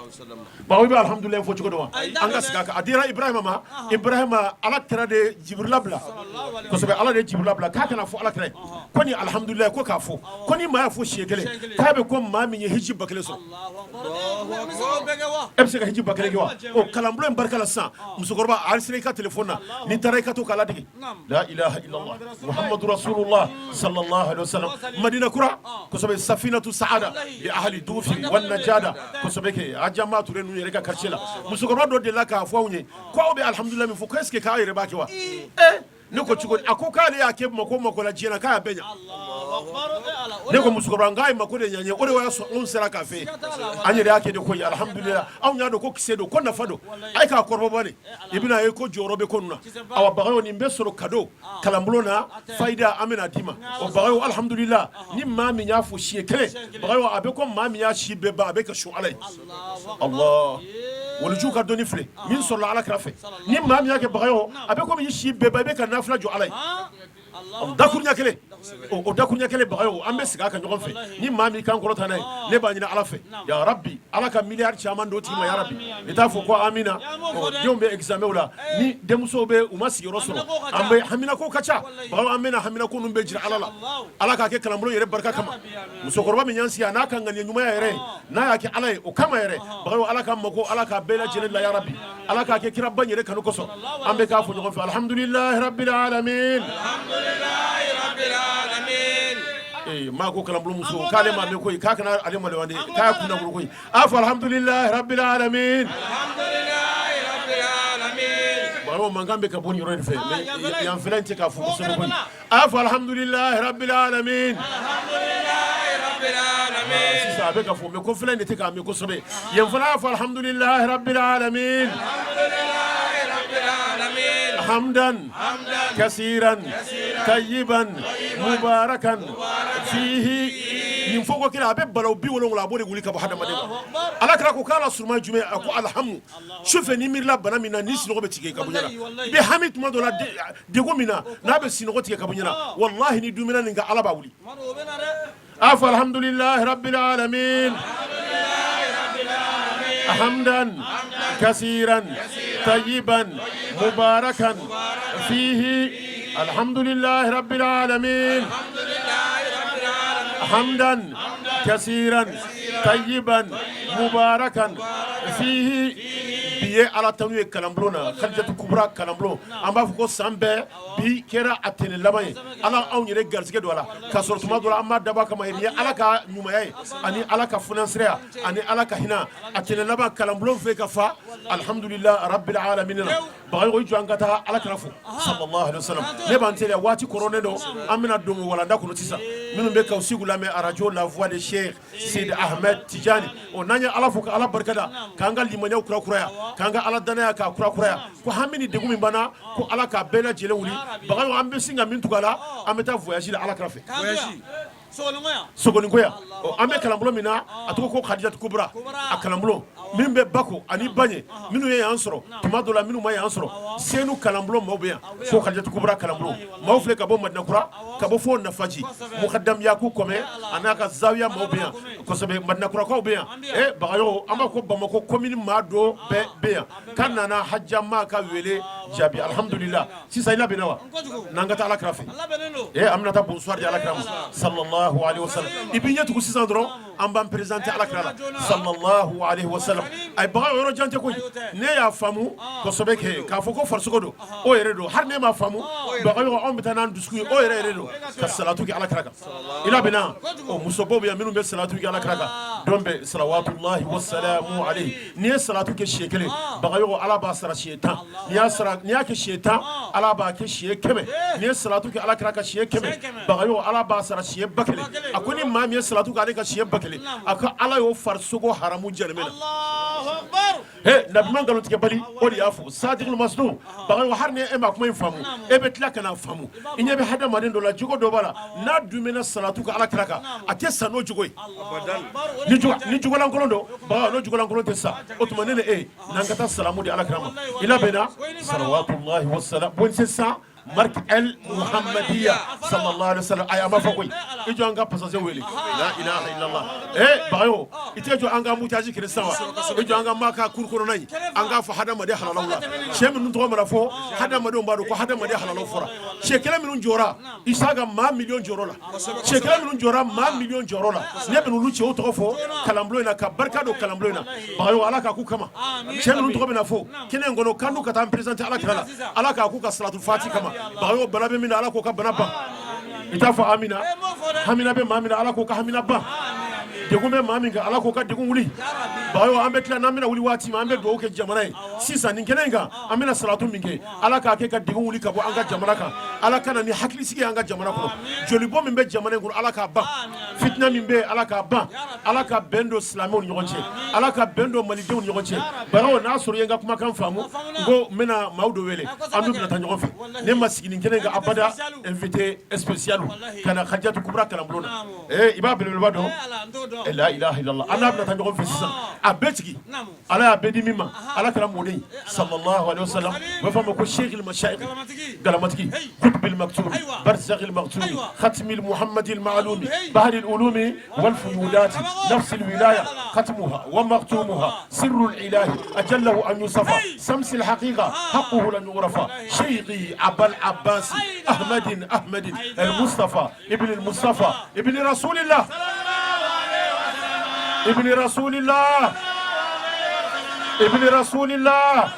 D: Bagayo i bɛ alhamdulilayi fɔ cogo dɔn wa an ka segin a kan a dira Ibrahima ma Ibrahima Ala kira de ye Jibirila bila kosɛbɛ Ala de ye Jibirila bila k'a ka n'a fɔ Ala kira ye ko ni alhamdulilayi ko k'a fɔ ko ni maa y'a fɔ siɲɛ kelen k'a bɛ ko maa min ye hiji 1000 sɔrɔ e bɛ se ka hiji 1000 kɛ wa o kalanbulon in barika la sisan musokɔrɔba a enregistré i ka téléphone na n'i taara i ka to k'a ladege la ilaha illallah muhammadu rasulullah sallallahu alaihi wasallam madina kura kosɛbɛ safinatu saada li ahli dufi wan najada kosɛbɛ kɛ Hajama Ture ninnu yɛrɛ ka quartier la musokɔrɔba dɔ delila k'a fɔ anw ye ko aw bɛ alhamdulilayi min fɔ ko est ce que k'aw yɛrɛ b'a kɛ wa ne ko cogo di a ko k'ale y'a kɛ mako mako la diɲɛ na k'a y'a bɛɛ ɲa ne ko musokɔrɔba n k'a ye mako de ɲa n ye o de y'a sɔrɔ anw sera k'a fɛ yen an yɛrɛ y'a kɛ de koyi alhamdulilayi anw y'a dɔn ko kisɛ don ko nafa don a ye k'a kɔrɔbɔ bani i bɛna ye ko jɔyɔrɔ bɛ ko ninnu na awa bagayo nin bɛ sɔrɔ cadeau kalanbulon na fayida an bɛna d'i ma o bagayo alhamdulilayi ni maa min y'a fɔ siɲɛ kelen bagayo a bɛ ko maa min y'a si bɛɛ ban a bɛ ka sun ala ye Allah waliju ka dɔnni filɛ min sɔrɔla ala kira fɛ ni maa min y'a kɛ bagayo a bɛ komi i si bɛɛ ban i bɛ ka nafila jɔ ala ye dakuruɲɛ kelen o dakuruɲɛ kelen bagayo an bɛ segin a kan ɲɔgɔn fɛ ni maa min kan kɔrɔta n'a ye ne b'a ɲini ala fɛ ya rabi ala ka miliyari caman d'o tigi ma ya rabi i t'a fɔ ko amina denw bɛ examen la ni denmusow bɛ u ma sigiyɔrɔ sɔrɔ an bɛ haminako ka ca bagayo an bɛna haminako ninnu bɛɛ jira ala la ala k'a kɛ kalanbulon yɛrɛ barika kama musokɔrɔba min y'an sigi a n'a ka ŋaniya ɲumanya yɛrɛ n'a y'a kɛ ala ye o kama yɛrɛ bagayo ala ka mako ala k'a bɛɛ lajɛlen la ya rabi ala k'a kɛ kiraba yɛrɛ kanu kosɔn an bɛ k'a fɔ ɲɔgɔn fɛ alhamdulilahi rabbil alamin ee maa ko kalanbulon muso k'ale ma mɛn koyi k'a kana ale maloya dɛ k'a kunna wolo koyi a fɔ alhamdulilahi rabbil alamin baro mankan bɛ ka bɔ nin yɔrɔ in fɛ mais yan fɛnɛ tɛ k'a fɔ kosɛbɛ koyi a fɔ alhamdulilahi rabbil alamin sisan a bɛ ka fɔ mais ko filɛ de tɛ k'a mɛn kosɛbɛ yen fana a fɔ alhamdulilahi rabbil alamin hamdan kasiran tayyiban mubarakan fihi Nin fɔko kelen a bɛ balawu 70 a b'o de wuli ka bɔ hadamaden kan. Ala kira ko k'a la surunman jumɛn? A ko alhamu. Su fɛ n'i miirila bana min na, ni sunɔgɔ bɛ tigɛ ka bɔ ɲɛ na, i bɛ hami tuma dɔ la, degun min na, n'a bɛ sunɔgɔ tigɛ ka bɔ ɲɛ na, walahi ni dumina nin kan, Ala b'a wuli. A fɔ alhamdulilahi rabbil alamin hamdan kasiran tayiban mubarakan fihi. Alhamdulilahi rabbil alamin hamdan kasiran tayiban mubarakan fihi. Bi ye Ala tanu ye kalanbulon na, Kadijatu Kubra kalanbulon. An b'a fɔ ko san bɛɛ bi kɛra a tɛnɛn laban ye. Ala anw yɛrɛ garisɛgɛ don a la, k'a sɔrɔ tuma dɔ la an b'a dabɔ a kama. Nin ye Ala ka ɲumanya ye ani Ala ka fonisereya ani Ala ka hinɛ. A tɛnɛn laban kalanbulon fɛ ka fa, alhamdulillah rabbil alamin. Bagayogo, i jɔ an ka taa Ala kira fo sallallahu alaihi wasallam. Ne b'an teliya, waati kɔrɔnen don. An bɛna don walanda kɔnɔ sisan. Minnu bɛ k'aw sigi lamɛn arajo La Voix de Cheikh Sidi Ahmed Tijani, o n'an ye Ala fo ka Ala barikada, k'an ka limaniyaw kurakuraya, k'an ka Ala danaya k'a kurakuraya, ko hami ni degun min b'an na, ko Ala k'a bɛɛ lajɛlen wuli. Bagayogo, an bɛ sin ka min tugu a la, an bɛ taa voyage la Ala kira fɛ Sogoninko yan. An bɛ kalanbulon min na, a tɔgɔ ko Kadijatu Kubra. A kalanbulon min bɛ Bako ani Baɲɛ, minnu ye yan sɔrɔ tuma dɔ la, minnu ma yan sɔrɔ, Senu kalanbulon maaw bɛ yan ko Kadijatu Kubra kalanbulon maaw filɛ ka bɔ Madinakura, ka bɔ fo Nafaji, Mukadam Yaku Kɔmɛ a n'a ka zawiya maaw bɛ yan kosɛbɛ. Madinakurakaw bɛ yan. Bagayogo, an b'a ko Bamakɔ commune maa dɔ bɛɛ bɛ yan ka nana hajama ka wele jaabi, alhamdulillah. Sisan i labɛnna wa? N'an ka taa Ala kira fɛ. An bɛna taa bonsoir di Ala kira ma sallallahu alaihi wasallam. I b'i ɲɛ tugu sisan dɔrɔn, an b'an présenter Ala kira la sallallahu alaihi wasallam. A baga yɔrɔ jan tɛ koyi. Ne y'a faamu kosɛbɛ kɛ k'a fɔ ko farisogo don, o yɛrɛ don. Hali ne m'a faamu, Bagayogo, anw bɛ taa n'an dusukun ye, o yɛrɛ yɛrɛ don ka salatu kɛ Ala kira kan. I labɛnna? O musobaw bɛ yan minnu bɛ salatu kɛ Ala kira kan don bɛɛ, salawatullahi wasalamu alayhi. N'i ye salatu kɛ siɲɛ kelen, Bagayogo, Ala b'a sara siɲɛ 10. N'i y'a sara, n'i y'a kɛ siɲɛ 10, Ala b'a kɛ siɲɛ 100. N'i ye salatu kɛ Ala kira kan siɲɛ 100, Bagayogo, Ala b'a sara siɲɛ 1000. A ko ni maa min ye salatu kɛ ale kan siɲɛ 1000, a ko Ala y'o farisogo haramu jahanama na. He, nabiɲuman nkalontigɛbali, o de y'a fɔ, sadiqul masduq. Bagayogo, hali ni e ma kuma in faamu, e bɛ tila ka n'a faamu. I ɲɛ bɛ hadamaden dɔ la, jogo dɔ b'a la, n'a dumɛna salatu kɛ Ala kira kan, a tɛ sa n'o jogo ye. Ni jogolankolon don, Bagayogo, n'o jogolankolon tɛ sa. O tuma ne ni e n'an ka taa salamu di Ala kira ma. I labɛnna? Salawatullahi wasalam bon sisan marque el muhammadiya sallallahu alaihi wasallam. Ay, a ma fɔ koyi. I jɔ an ka passager wele. La ilaha illallah. Bagayogo, i tɛ jɔ an ka embouteillage kɛlɛ sisan wa? I jɔ an ka maa ka cour kɔnɔna in, an k'a fɔ hadamaden halalaw la. Cɛ minnu tɔgɔ mana fɔ, hadamadenw b'a dɔn ko hadamaden halalaw fɔra. Cɛ kelen minnu jɔra Isa ka maa miliyɔn jɔyɔrɔ la, cɛ kelen minnu jɔra maa miliyɔn jɔyɔrɔ la, ne bɛna olu cɛw tɔgɔ fɔ kalanbulon in na ka barika don kalanbulon in na. Bagayogo, Ala k'a k'u kama. Cɛ minnu tɔgɔ bɛna fɔ kɛnɛ in kɔnɔ, k'an n'u ka taa an présenter Ala kira la, Ala k'a k'u ka salatu fati kama. Bagayogo, bana bɛ min na, Ala k'o ka bana ban. I t'a fɔ amina? Hamina bɛ maa min na, Ala k'o ka hamina ban. Degun bɛ maa min kan, Ala k'o ka degun wuli. Bagayogo, an bɛ tila n'an bɛna wuli waati min, an bɛ dugawu kɛ jamana ye. Sisan nin kɛnɛ in kan, an bɛna salatu min kɛ, Ala k'a kɛ ka degun wuli ka bɔ an ka jamana kan. Ala ka na ni hakilisigi ye an ka jamana kɔnɔ. Jolibɔ min bɛ jamana in kɔnɔ, Ala k'a ban. Fitina min bɛ yen, Ala k'a ban. Ala ka bɛn don silamɛw ni ɲɔgɔn cɛ. Ala ka bɛn don malidenw ni ɲɔgɔn cɛ. Bagayogo, n'a sɔrɔ i ye n ka kumakan faamu, n ko n bɛna maaw dɔ wele, an n'u bɛna taa ɲɔgɔn fɛ. Ne ma sigi nin kɛnɛ kan abada, invité spécial ka na Kadijatu Kubra kalanbulon na. I b'a belebeleba dɔn. La ilaha illallah. An n'a bɛna taa ɲɔgɔn fɛ sisan. A bɛɛ tigi, Ala y'a bɛɛ di min ma, Ala kɛra mɔden sallallahu alaihi wasallam. U b'a fɔ a ma ko Sheikh al-Mashayikh, galamatigi, Qutbil Maktoum, Barzakh al-Maktoum, Khatm al-Muhammad al-Ma'lum, Bahr al-Ulum wal Fuyudat, Nafs al-Wilaya, Khatmuha wa Maktumuha, Sirru al-Ilahi ajallahu an yusafa, Sams al-Haqiqa, haqquhu lan yughrafa, Sheikhi Abal Abbas Ahmad Ahmad al-Mustafa ibn al-Mustafa ibn Rasulillah ibn Rasulillah ibn Rasulillah.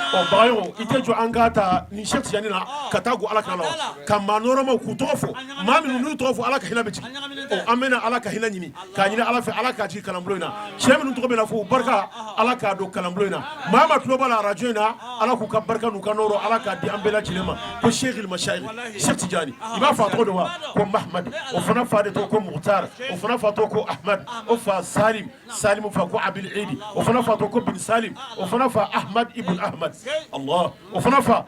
D: Ɔ Bagayogo, i tɛ jɔ an ka ta nin Cheikh Tijani na ka taa go Ala kira la wa, ka maa nɔrɔmaw k'u tɔgɔ fɔ, maa minnu n'u tɔgɔ fɔ, Ala ka hinɛ bɛ jigin. Ɔ an bɛna Ala ka hinɛ ɲini k'a ɲini Ala fɛ, Ala k'a jigin kalanbulon in na. Cɛ minnu tɔgɔ bɛna fɔ, u barika, Ala k'a don kalanbulon in na. Maa maa tulo b'a la arajo in na. Ala k'u ka barika n'u ka nɔɔrɔ Ala k'a di an bɛɛ lajɛlen ma ko Seyikil Masayiki Sɛki Tijani i b'a fɔ a tɔgɔ don wa ko Mahamadu o fana fa de tɔgɔ ko Mukutari o fana fa tɔgɔ ko Ahmad o fa Salim Salim fa ko Abil Idi o fana fa tɔgɔ ko Bin Salim o fana fa Ahmad ibn Ahmad Allah o fana fa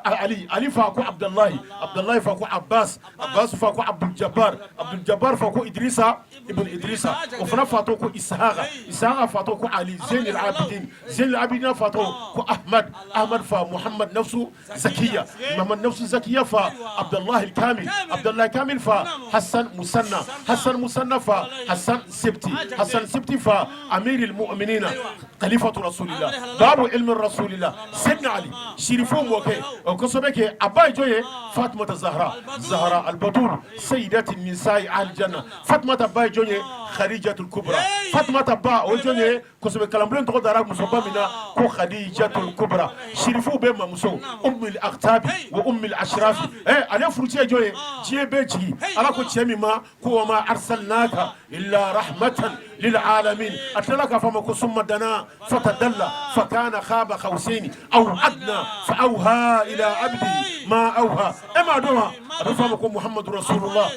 D: Ali Ali fa ko Abdullahi Abdullahi fa ko Abbas Abbas fa ko Abdul Jabbar Abdul Jabbar fa ko Idrissa ibn Idrissa o fana fa tɔgɔ ko Ishaqa Ishaqa fa tɔgɔ ko Ali Zeynil Abidin Zeynil Abidin fa tɔgɔ ko Ahmad Ahmad fa Muhammad Nafsu Zakiya Muhammad Nafsu Zakiya fa Abdullahi Kamil Abdullahi Kamil fa Hassan Musanna Hassan Musanna fa Hassan Sibti Hassan Sibti fa Amiril Mu'minina Khalifatu Rasulillah Babu ilmi Rasulillah Sayyidina Ali Sirifo mɔkɛ o kosɛbɛ kɛ a ba ye jɔn ye Fatumata Zahra Zahra al-Batul Sayyidati Nisa'i Ahli Janna Fatumata ba ye jɔn ye Khadijatul Kubra Fatumata ba o ye jɔn ye kosɛbɛ kalanbulon tɔgɔ dara musoba min na ko Khadijatul Kubra Sirifuw bɛɛ mamuso Ummul Aqtabi wa Ummul Ashrafi ale furucɛ ye jɔn ye diɲɛ bɛɛ jigi Ala ko cɛ min ma ko wa ma arsalnaka illa rahmatan lil alamin a tilala k'a fɔ a ma ko summa dana fatadalla fa kana qaba qawsaini aw adna fa awha ila abdihi ma awha e m'a dɔn wa a bɛ fɔ a ma ko Muhammadu rasulullah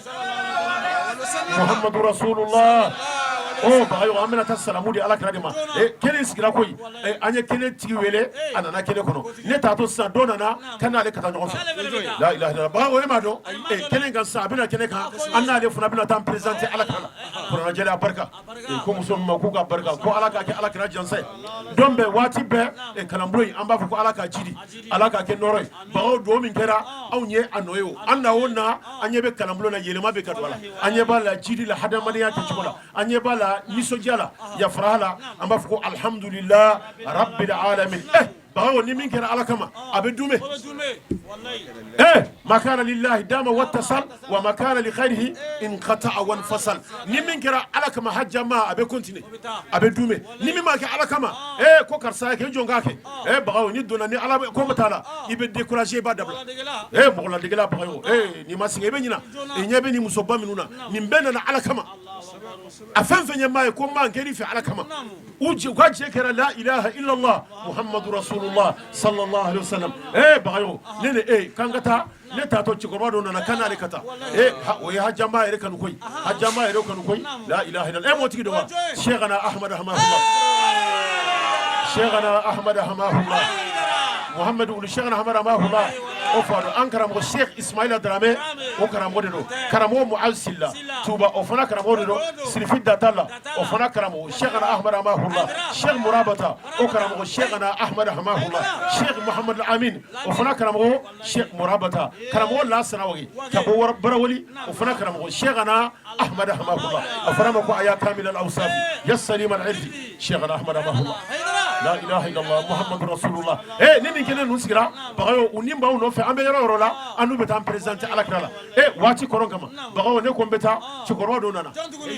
D: Muhammadu rasulullah o bagayogo an bɛna taa salamu di ala kira de ma kelen sigira koyi an ye kelen tigi wele a nana kelen kɔnɔ ne t'a to sisan dɔ nana ka n'ale ka taa ɲɔgɔn fɛ la ilaha illallah bagayogo e m'a dɔn kelen kan sisan a bɛna kɛnɛ kan an n'ale fana bɛna taa présenter ala kira la kuranɛjɛlen a barika ko muso min ma k'u ka barika ko ala k'a kɛ ala kira jansa ye don bɛɛ waati bɛɛ kalanbulon in an b'a fɔ ko ala k'a jidi ala k'a kɛ nɔɔrɔ ye bagaw dugawu min kɛra anw ye a nɔ ye o an na o na an ɲɛ bɛ kalanbulon na yɛlɛma bɛ ka don a la an ɲɛ b'a la jidi la hadamadenya kɛcogo la an ɲɛ b'a la nisɔndiya la yafara la an b'a fɔ ko alhamdulillah rabbil alamin bagaw ni min kɛra ala kama a bɛ duumɛ ma kana lillahi dama wattasal wa ma kana li ghayrihi inqata'a wanfasal ni min kɛra ala kama hajama a bɛ continuer a bɛ duumɛ ni min ma kɛ ala kama ko karisa kɛ jɔn k'a kɛ bagaw ni donna ni ala ko ma t'a la i bɛ décourager i b'a dabila mɔgɔ ladegela bagaw n'i ma sigi i bɛ ɲina i ɲɛ bɛ nin musoba minnu na nin bɛɛ nana ala kama a fɛn fɛn ye maa ye ko maa n kɛr'i fɛ ala kama u ka jɛ kɛra la ilaha illallah muhammadu rasulullah sallallahu alaihi wasallam bagayo ne ni e k'an ka taa ne taatɔ cɛkɔrɔba dɔ nana k'an n'ale ka taa o ye hajama yɛrɛ kanu koyi hajama yɛrɛ kanu koyi la ilaha illallah e m'o tigi dɔn wa Cheikhana Ahmad hamahullah Cheikhana Ahmad hamahullah Muhammad ulu Cheikhana Ahmad hamahullah o fa don an karamɔgɔ Cheikh Ismaila Darame o karamɔgɔ de don karamɔgɔ Muaz Silla Tuba o fana karamɔgɔ de don Sirifi Datala o fana karamɔgɔ Cheikhana Ahmad hamahullah Cheikh Murabata o karamɔgɔ Cheikhana Ahmad hamahullah Cheikh Muhammad Amin o fana karamɔgɔ Cheikh Murabata karamɔgɔ Lasana Wage ka bɔ Baraweli o fana karamɔgɔ Cheikhana Ahmad hamahullah a fana ma ko aya kamil al awsaf ya salim al irdi Cheikhana Ahmad hamahullah la ilaha illallah Muhammadu rasulullah ni nin kelen ninnu sigira bagayo u ni b'anw nɔfɛ an bɛ yɔrɔ yɔrɔ la an n'u bɛ taa an présenter ala kira la waati kɔrɔ kama bagayo ne ko n bɛ taa cɛkɔrɔba dɔ nana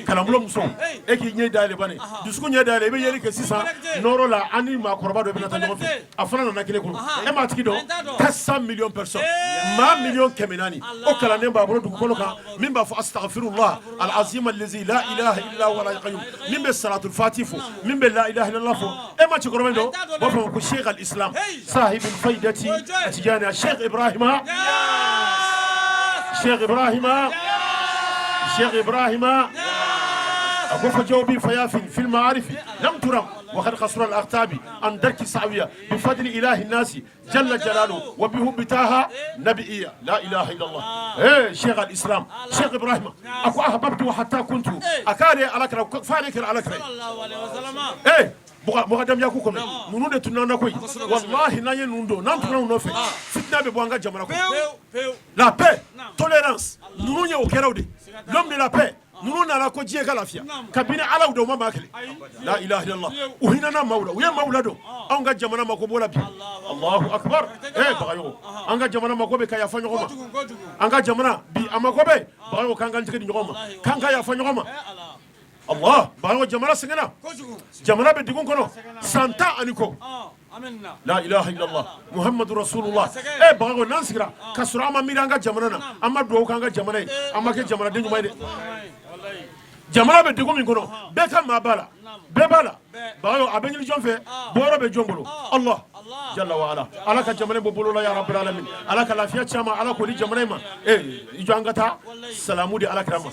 D: kalanbulon muso e k'i ɲɛ dayɛlɛ bani dusukun ɲɛ dayɛlɛ i bɛ yeli kɛ sisan nɔɔrɔ la an ni maakɔrɔba dɔ bɛna taa ɲɔgɔn fɛ a fana nana kelen kɔnɔ e m'a tigi dɔn 400 millions personnes maa 400 miliyɔn o kalanden b'a bolo dugukolo kan min b'a fɔ astaghfirullah al-azim allazi la ilaha illa huwa al qayyum min bɛ salatul fati fɔ min bɛ la ilaha illallah fɔ e ma cɛkɔrɔba in dɔn u b'a fɔ ko sheikh al-islam sahib al-faidati atijani sheikh ibrahima sheikh ibrahima sheikh ibrahima a ko fa jawbi fayafin fil ma'arifi lam turam wa qad qasura al-aqtabi an darki sa'wiya bi fadli ilahi nasi jalla jalalu wa bi hubbi taha nabiyya la ilaha illallah sheikh al-islam sheikh ibrahima a ko ahbabtu hatta kuntu a k'ale ala kira f'ale kɛra ala kira ye mɔgɔdam yaku kɔnɔ ninnu de tun nana koyi wallahi n'an ye ninnu don n'an tugura u nɔfɛ fitina bɛ bɔ an ka jamana kɔnɔ la paix tolérance ninnu ye o kɛraw de l'homme de la paix ninnu nana ko diɲɛ ka lafiya kabini ala don u ma maa kɛlɛ la ilaha illallah u hinɛna maaw la u ye maaw ladon anw ka jamana mako b'o la bi allahu akbar bagayogo an ka jamana mako bɛ ka yafa ɲɔgɔn ma an ka jamana bi a mako bɛ bagayogo k'an k'an tɛgɛ di ɲɔgɔn ma k'an ka yafa ɲɔgɔn ma Allah bagayogo jamana sɛgɛnna jamana bɛ degun kɔnɔ san 10 ani kɔ la ilaha illallah muhammadu rasulullah bagayogo n'an sigira ka sɔrɔ an ma miiri an ka jamana na an ma dugawu k'an ka jamana ye an ma kɛ jamanaden ɲuman ye dɛ jamana bɛ degun min kɔnɔ bɛɛ ka maa b'a la bɛɛ b'a la bagayogo a bɛ ɲini jɔn fɛ bɔyɔrɔ bɛ jɔn bolo Allah Jalla wa ala. Ala ka jamana bɔ bolo la ya rabbil alamin. Ala ka lafiya caman Ala k'o di jamana in ma. I jɔ an ka taa salamu di Ala kira ma.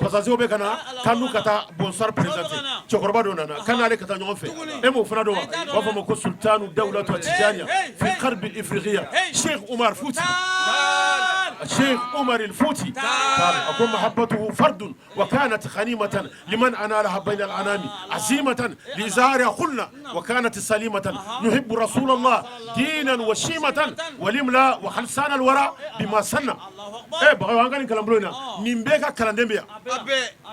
D: Passager bɛ ka na k'an n'u ka taa bonsoir présenter. Cɛkɔrɔba dɔ nana k'an n'ale ka taa ɲɔgɔn fɛ. E m'o fana dɔn wa? U b'a fɔ a ma ko sultanu dawlatu tijaniya fi gharbi ifriqiya Cheikh Umar Futi. Cheikh Umar al-Futi. أقول محبته فرد وكانت غنيمة لمن أنالها بين الأنام عزيمة لإزهارها قلنا وكانت سليمة نحب رسول الله دينا وشيمة ولملا وخلصان الورى بما سنة eh bagayo an ka nin kalanbulon in na nin bɛɛ ka kalanden bɛ yan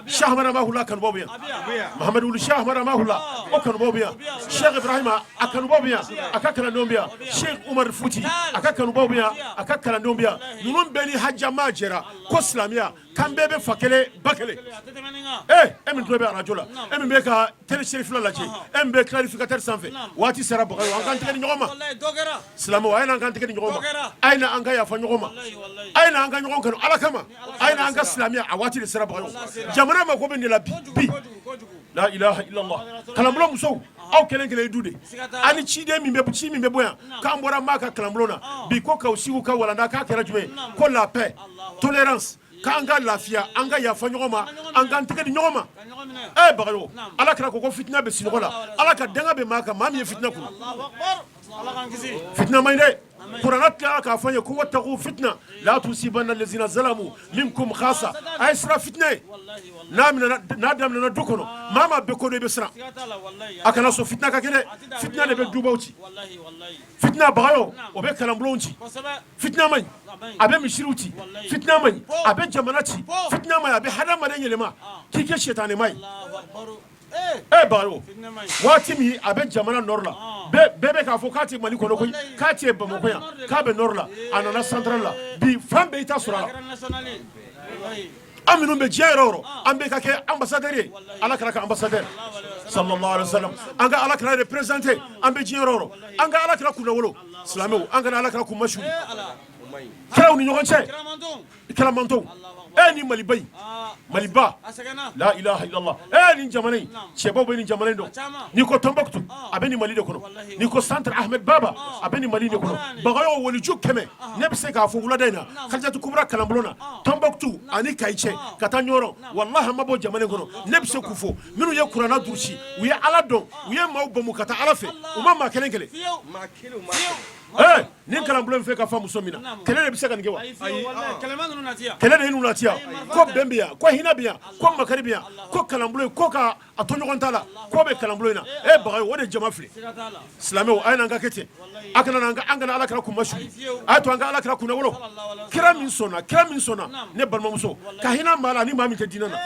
D: Cheikh Ahmad Hamahula kanubaw bɛ yan Mahamadu Wulu Cheikh Ahmad Hamahula o kanubaw bɛ yan Cheikh Ibrahima a kanubaw bɛ yan a ka kalandenw bɛ yan Cheikh Umar Futi a ka kanubaw bɛ yan a ka kalandenw bɛ yan ninnu bɛɛ ni hajama jɛra ko silamɛya k'an bɛɛ bɛ fa kelen ba kelen e min tulo bɛ arajo la e min bɛ ka télé Cherifila lajɛ e min bɛ clarificateur sanfɛ waati sera bagayo an k'an tɛgɛ di ɲɔgɔn ma silamɛw a ye n'an k'an tɛgɛ di ɲɔgɔn ma a ye na an ka yafa ɲɔgɔn ma a ye na an ka ɲɔgɔn kanu Ala kama a ye na an ka silamɛya a waati de sera bagayo jamana mako bɛ nin de la bi bi la ilaha illallah kalanbulon musow aw kelen kelen ye du de ani ciden min bɛ ci min bɛ bɔ yan k'an bɔra maa ka kalanbulon na bi ko k'aw sigi ka walanda k'a kɛra jumɛn ye ko la paix tolérance k'an ka lafiya an ka yafa ɲɔgɔn ma an k'an tɛgɛ di ɲɔgɔn ma ɛ bagayo Ala kira ko ko fitina bɛ sinɔgɔ la Ala ka danga bɛ maa kan maa min ye fitina kunu fitina man ɲi dɛ kuranɛ tilala k'a fɔ an ye ko wattaqu fitna la tusibanna allazina zalamu minkum khassa a ye siran fitina ye n'a n'a daminɛna du kɔnɔ maa maa bɛ ko dɔn i bɛ siran a kana sɔn fitina ka kɛ dɛ fitina de bɛ dubaw ci fitina bagayo o bɛ kalanbulonw ci fitina man ɲi a bɛ misiriw ci fitina man ɲi a bɛ jamana ci fitina man ɲi a bɛ hadamaden yɛlɛma k'i kɛ sitanɛma ye e bagayo waati min a bɛ jamana nord la bɛɛ bɛ k'a fɔ k'a tɛ Mali kɔnɔ koyi k'a tɛ Bamakɔ yan k'a bɛ nord la a nana central la bi fan bɛɛ i t'a sɔrɔ a la an minnu bɛ diɲɛ yɔrɔ o yɔrɔ an bɛɛ ka kɛ ambassadeur ye Ala kira ka ambassadeur sallallahu alaihi wasallam an ka Ala kira représenter an bɛ diɲɛ yɔrɔ o yɔrɔ an ka Ala kira kunnawolo silamɛw an kana Ala kira kunmasuli kiraw ni ɲɔgɔn cɛ kiramantonw e ni Maliba in Maliba la ilaha illallah e nin jamana in cɛbaw bɛ nin jamana in dɔn n'i ko Tombouctou a bɛ nin Mali de kɔnɔ n'i ko centre Ahmed Baba a bɛ nin Mali de kɔnɔ bagayo waliju 100 ne bɛ se k'a fɔ wulada in na Kadijatu Kubra kalanbulon na Tombouctou ani Kayi cɛ ka taa Ɲɔrɔ walahi an ma bɔ jamana in kɔnɔ ne bɛ se k'u fɔ minnu ye kuranɛ durusi u ye Ala dɔn u ye maaw bamu ka taa Ala fɛ u ma maa kelen kɛlɛ nin kalanbulon in fɛ ka fa muso min na kɛlɛ de bɛ se ka nin kɛ wa kɛlɛ de ye ninnu nati yan ko bɛn bɛ yan ko hinɛ bɛ yan ko makari bɛ yan ko kalanbulon ko ka a to ɲɔgɔn ta la ko bɛ kalanbulon in na e bagayo o de jama filɛ silamɛw a ye n'an ka kɛ ten a kana an kana Ala kira kunmasuli a y'a to an ka Ala kira kunnawolo kira min sɔnna kira min sɔnna ne balimamuso ka hinɛ maa la ni maa min tɛ diinɛ na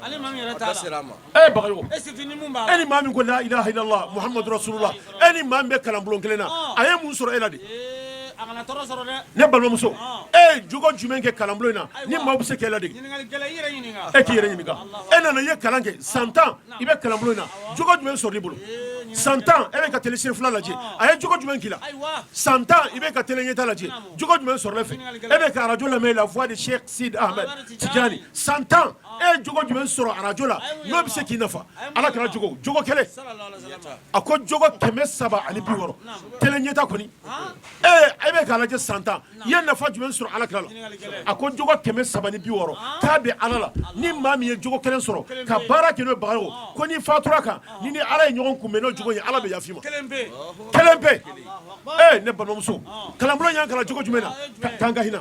D: e bagayo e ni maa min ko la ilaha illallah muhammadu rasulullah e ni maa min bɛ kalanbulon kelen na a ye mun sɔrɔ e la de ne balimamuso e ye jogo jumɛn kɛ kalanbulon in na ni maaw bɛ se k'e ladege e k'i yɛrɛ ɲininka e nana i ye kalan kɛ san 10 i bɛ kalanbulon in na jogo jumɛn sɔrɔ i bolo san 10 e bɛ ka télé Cherifila lajɛ a ye jogo jumɛn k'i la san 10 i bɛ ka télé ɲɛta lajɛ jogo jumɛn sɔrɔ e fɛ e bɛ ka arajo lamɛn la voix de Cheikh Sid Ahmed Tijani san 10 e ye jogo jumɛn sɔrɔ arajo la n'o bɛ se k'i nafa Ala kira jogo jogo kelen a ko jogo 360 télé ɲɛta kɔni e bɛ k'a lajɛ san 10 i ye nafa jumɛn sɔrɔ Ala kira la a ko jogo 360 k'a bɛ Ala la ni maa min ye jogo kelen sɔrɔ ka baara kɛ n'o bagayo ko n'i fatura kan ni ni Ala ye ɲɔgɔn kunbɛn n'o jogo ye Ala bɛ yafa i ma kelen pe ee ne balimamuso kalanbulon y'an kalan jogo jumɛn na k'an ka hinɛ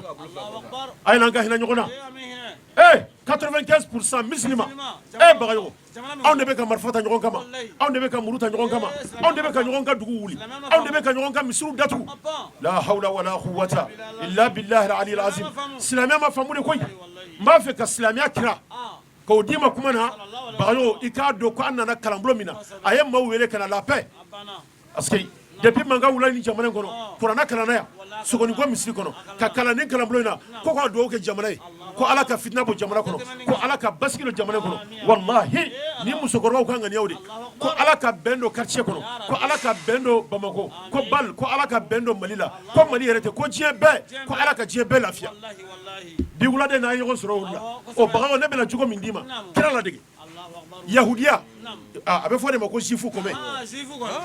D: a ye n'an ka hinɛ ɲɔgɔn na ee 95% musulman ee bagayogo anw de bɛ ka marifa ta ɲɔgɔn kama anw de bɛ ka muru ta ɲɔgɔn kama anw de bɛ ka ɲɔgɔn ka dugu wuli anw de bɛ ka ɲɔgɔn ka misiriw datugu la hawla wala quwwata illa billahi al-ali al-azim silamɛya ma faamu de koyi n b'a fɛ ka silamɛya kira k'o d'i ma kuma na bagayogo i k'a dɔn ko an nana kalanbulon min na a ye maaw wele ka na la paix parce que depuis mankan wulila ni jamana in kɔnɔ kuranɛ kalanna yan Sogonikɔ misiri kɔnɔ ka kalan ni kalanbulon in na ko ka dugawu kɛ jamana ye ko Ala ka fitina bɔ jamana kɔnɔ ko Ala ka basigi don jamana kɔnɔ walahi ni musokɔrɔbaw ka ŋaniyaw de ko Ala ka bɛn don quartier kɔnɔ ko Ala ka bɛn don Bamakɔ ko bal ko Ala ka bɛn don Mali la ko Mali yɛrɛ tɛ ko diɲɛ bɛɛ ko Ala ka diɲɛ bɛɛ lafiya bi wuladen n'an ye ɲɔgɔn sɔrɔ o la o bagayogo ne bɛna jogo min d'i ma kira ladege. Yahudiya, a bɛ fɔ de ma ko juif kɔmɛ.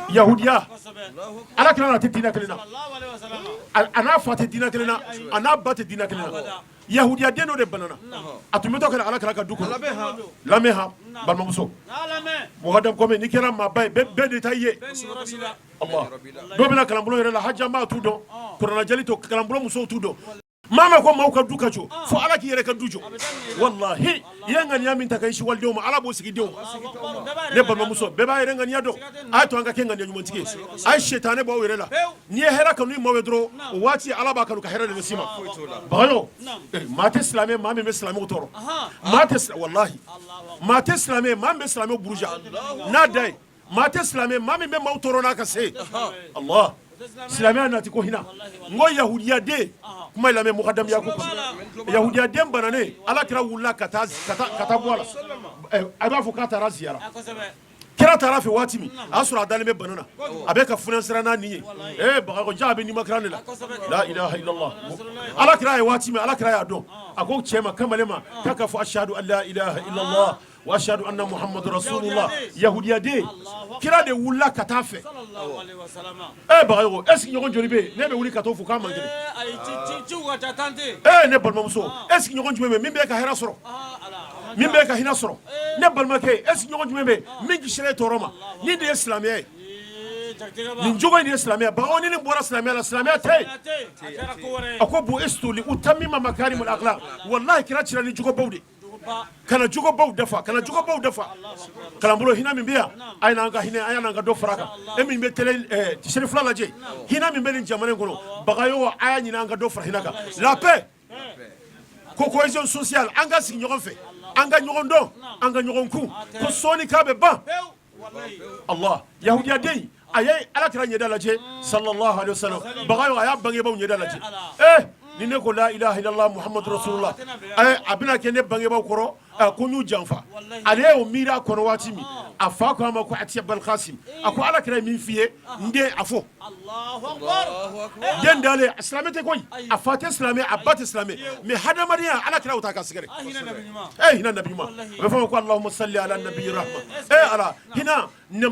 D: Yahudiya, ala kira n'a tɛ diinɛ kelen na, a n'a fa tɛ diinɛ kelen na, a n'a ba tɛ diinɛ kelen na. Yahudiya den dɔ de banana, a tun bɛ to ka na ala kira ka du kɔnɔ. Lamɛn han, balimamuso, mɔgɔdam kɔmɛ, n'i kɛra maaba ye, bɛɛ de ta i ye. Allah, dɔw bɛna kalanbulon yɛrɛ la, hajama t'u dɔn, kuranɛjali to kalanbulon musow t'u dɔn. Maa ma ko maaw ka du ka jɔ, fo ala k'i yɛrɛ ka du jɔ. Walahi, i ye ŋaniya min ta ka ɲɛsin walidenw ma, ala b'o sigi denw ma. Ne balimamuso, bɛɛ b'a yɛrɛ ŋaniya dɔn. A ye to an ka kɛ ŋaniya ɲumantigi ye. A ye sitanɛ bɔ aw yɛrɛ la. N'i ye hɛrɛ kanu i maaw ye dɔrɔn, o waati ala b'a kanu ka hɛrɛ de lase i ma. Bagayo, maa tɛ silamɛ maa min bɛ silamɛw tɔɔrɔ. Maa tɛ, walahi, maa tɛ silamɛ maa min bɛ silamɛw buruja n'a da ye. Maa tɛ silamɛ maa min bɛ maaw tɔɔrɔ n'a ka se. Allah, silamɛya nati ko hinɛ. N ko yahudiya den, kuma lamɛn, mɔgɔdamiya ko yahudiya den bananen, ala kira wulila ka taa bɔ a la. A b'a fɔ k'a taara ziyara. Kira taara fɛ waati min, a y'a sɔrɔ a dalen bɛ bana na, a bɛ ka funɛ siran n'a nin ye. Ee Bagayogo, ja a bɛ nimakara de la. La ilaha illallah. Ala kira ye waati min, ala kira y'a dɔn. A ko cɛ ma, kamalen ma, k'a ka fɔ ashadu an la ilaha illallah wa ashadu anna muhammadu rasulullah. Yahudiya den, kira de wulila ka taa fɛ. E Bagayogo, est ce que ɲɔgɔn joli bɛ yen ne bɛ wuli ka t'o fo k'a man kɛnɛ? Ee ne balimamuso, est ce que ɲɔgɔn jumɛn bɛ min bɛ ka hɛrɛ sɔrɔ, min bɛ ka hinɛ sɔrɔ? Ne balimakɛ, est ce que ɲɔgɔn jumɛn bɛ min kisira e tɔɔrɔ ma? Nin de ye silamɛya ye, nin jogo in de ye silamɛya. Bagayogo, ni nin bɔra silamɛya la, silamɛya tɛ yen. A ko bu'istu li utammima makarimul akhlaq. Wallahi, kira cira ni jogobaw de kana jogobaw dafa, kana jogobaw dafa. Kalanbolo hinɛ min bɛ yan, a ye n'an ka hinɛ, a ye n'an ka dɔ fara a kan. E min bɛ télé chaîne fila lajɛ, hinɛ min bɛ nin jamana in kɔnɔ, Bagayogo, a y'a ɲini an ka dɔ fara hinɛ kan. La paix ko cohésion sociale, an ka sigi ɲɔgɔn fɛ, an ka ɲɔgɔn dɔn, an ka ɲɔgɔn kun, ko sɔɔni k'a bɛ ban. Allah, yahudiya den, a ye ala kira ɲɛda lajɛ, sallallahu alaihi wasallam. Bagayogo, a y'a bangebaaw ɲɛda lajɛ. Eh, ni ne ko la ilaha illallah muhammadu rasulullah, a bɛna kɛ ne bangebaaw kɔrɔ ko n y'u janfa. Ale y'o miiri a kɔnɔ waati min, a fa ko a ma ko atiya balkasim, a ko ala kira ye min f'i ye, n den, a fɔ. Den dalen, silamɛ tɛ koyi, a fa tɛ silamɛ, a ba tɛ silamɛ, mais hadamadenya ala kira ta ka sɛgɛrɛ. E hinɛ nabi ɲuman, a bɛ fɔ ma ko allahumma salli ala nabi rahma. E ala, hinɛ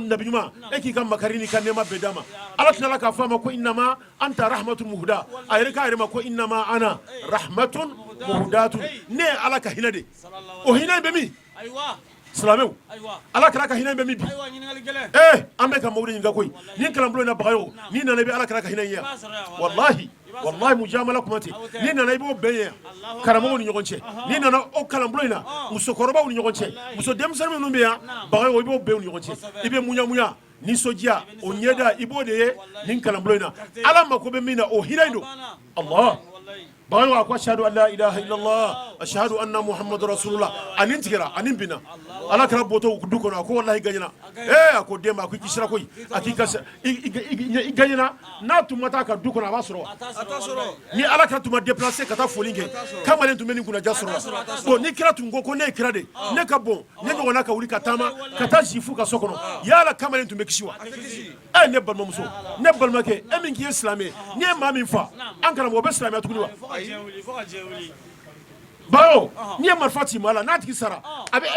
D: nabi ɲuman, e k'i ka makari n'i ka nɛɛma bɛɛ d'a ma. Ala tilala k'a fɔ a ma ko innama anta rahmatun muhda. A yɛrɛ k'a yɛrɛ ma ko innama ana rahmatun muhdatun. Ne ye ala ka hinɛ de. O hinɛ bɛ min? Silamɛw, ala kira ka hinɛ bɛ min bi? Ee, an bɛ ka mawuli ɲininka koyi. Ni kalanbulon in na, Bagayogo, n'i nana, i bɛ ala kira ka hinɛ ye yan. Walahi, walahi, mujamala kuma tɛ. N'i nana, i b'o bɛn ye yan karamɔgɔw ni ɲɔgɔn cɛ. N'i nana o kalanbulon in na, musokɔrɔbaw ni ɲɔgɔn cɛ, muso denmisɛnnin minnu bɛ yan, Bagayogo, i b'o bɛn u ni ɲɔgɔn cɛ. I bɛ muɲamuɲa, nisɔndiya, o ɲɛda, i b'o de ye nin kalanbulon in na. Ala mako bɛ min na, o hinɛ in don. Allah, Bagayogo, a ko ashhadu an la ilaha illallah, ashhadu anna muhammadu rasulullah. A ni tigɛra, a ni binna. Ala kira bɔtɔ du kɔnɔ, a ko wallahi gagnera. Ee, a ko den ma, a ko i kisira koyi, a k'i ka i gagnera. N'a tun ma taa ka du kɔnɔ, a b'a sɔrɔ wa? Ni ala kira tun ma déplacer ka taa foli kɛ, kamalen tun bɛ nin kunnaja sɔrɔ wa? Bon, ni kira tun ko ko ne ye kira de, ne ka bon ne ɲɔgɔnna ka wuli ka taama ka taa juif ka so kɔnɔ, yala kamalen tun bɛ kisi wa? E ne balimamuso, ne balimakɛ, e min k'i ye silamɛ, n'i ye maa min fa, an karamɔgɔ bɛ silamɛya tuguni wa? Bawo n'i ye marifa ci maa la, n'a tigi sara, a bɛ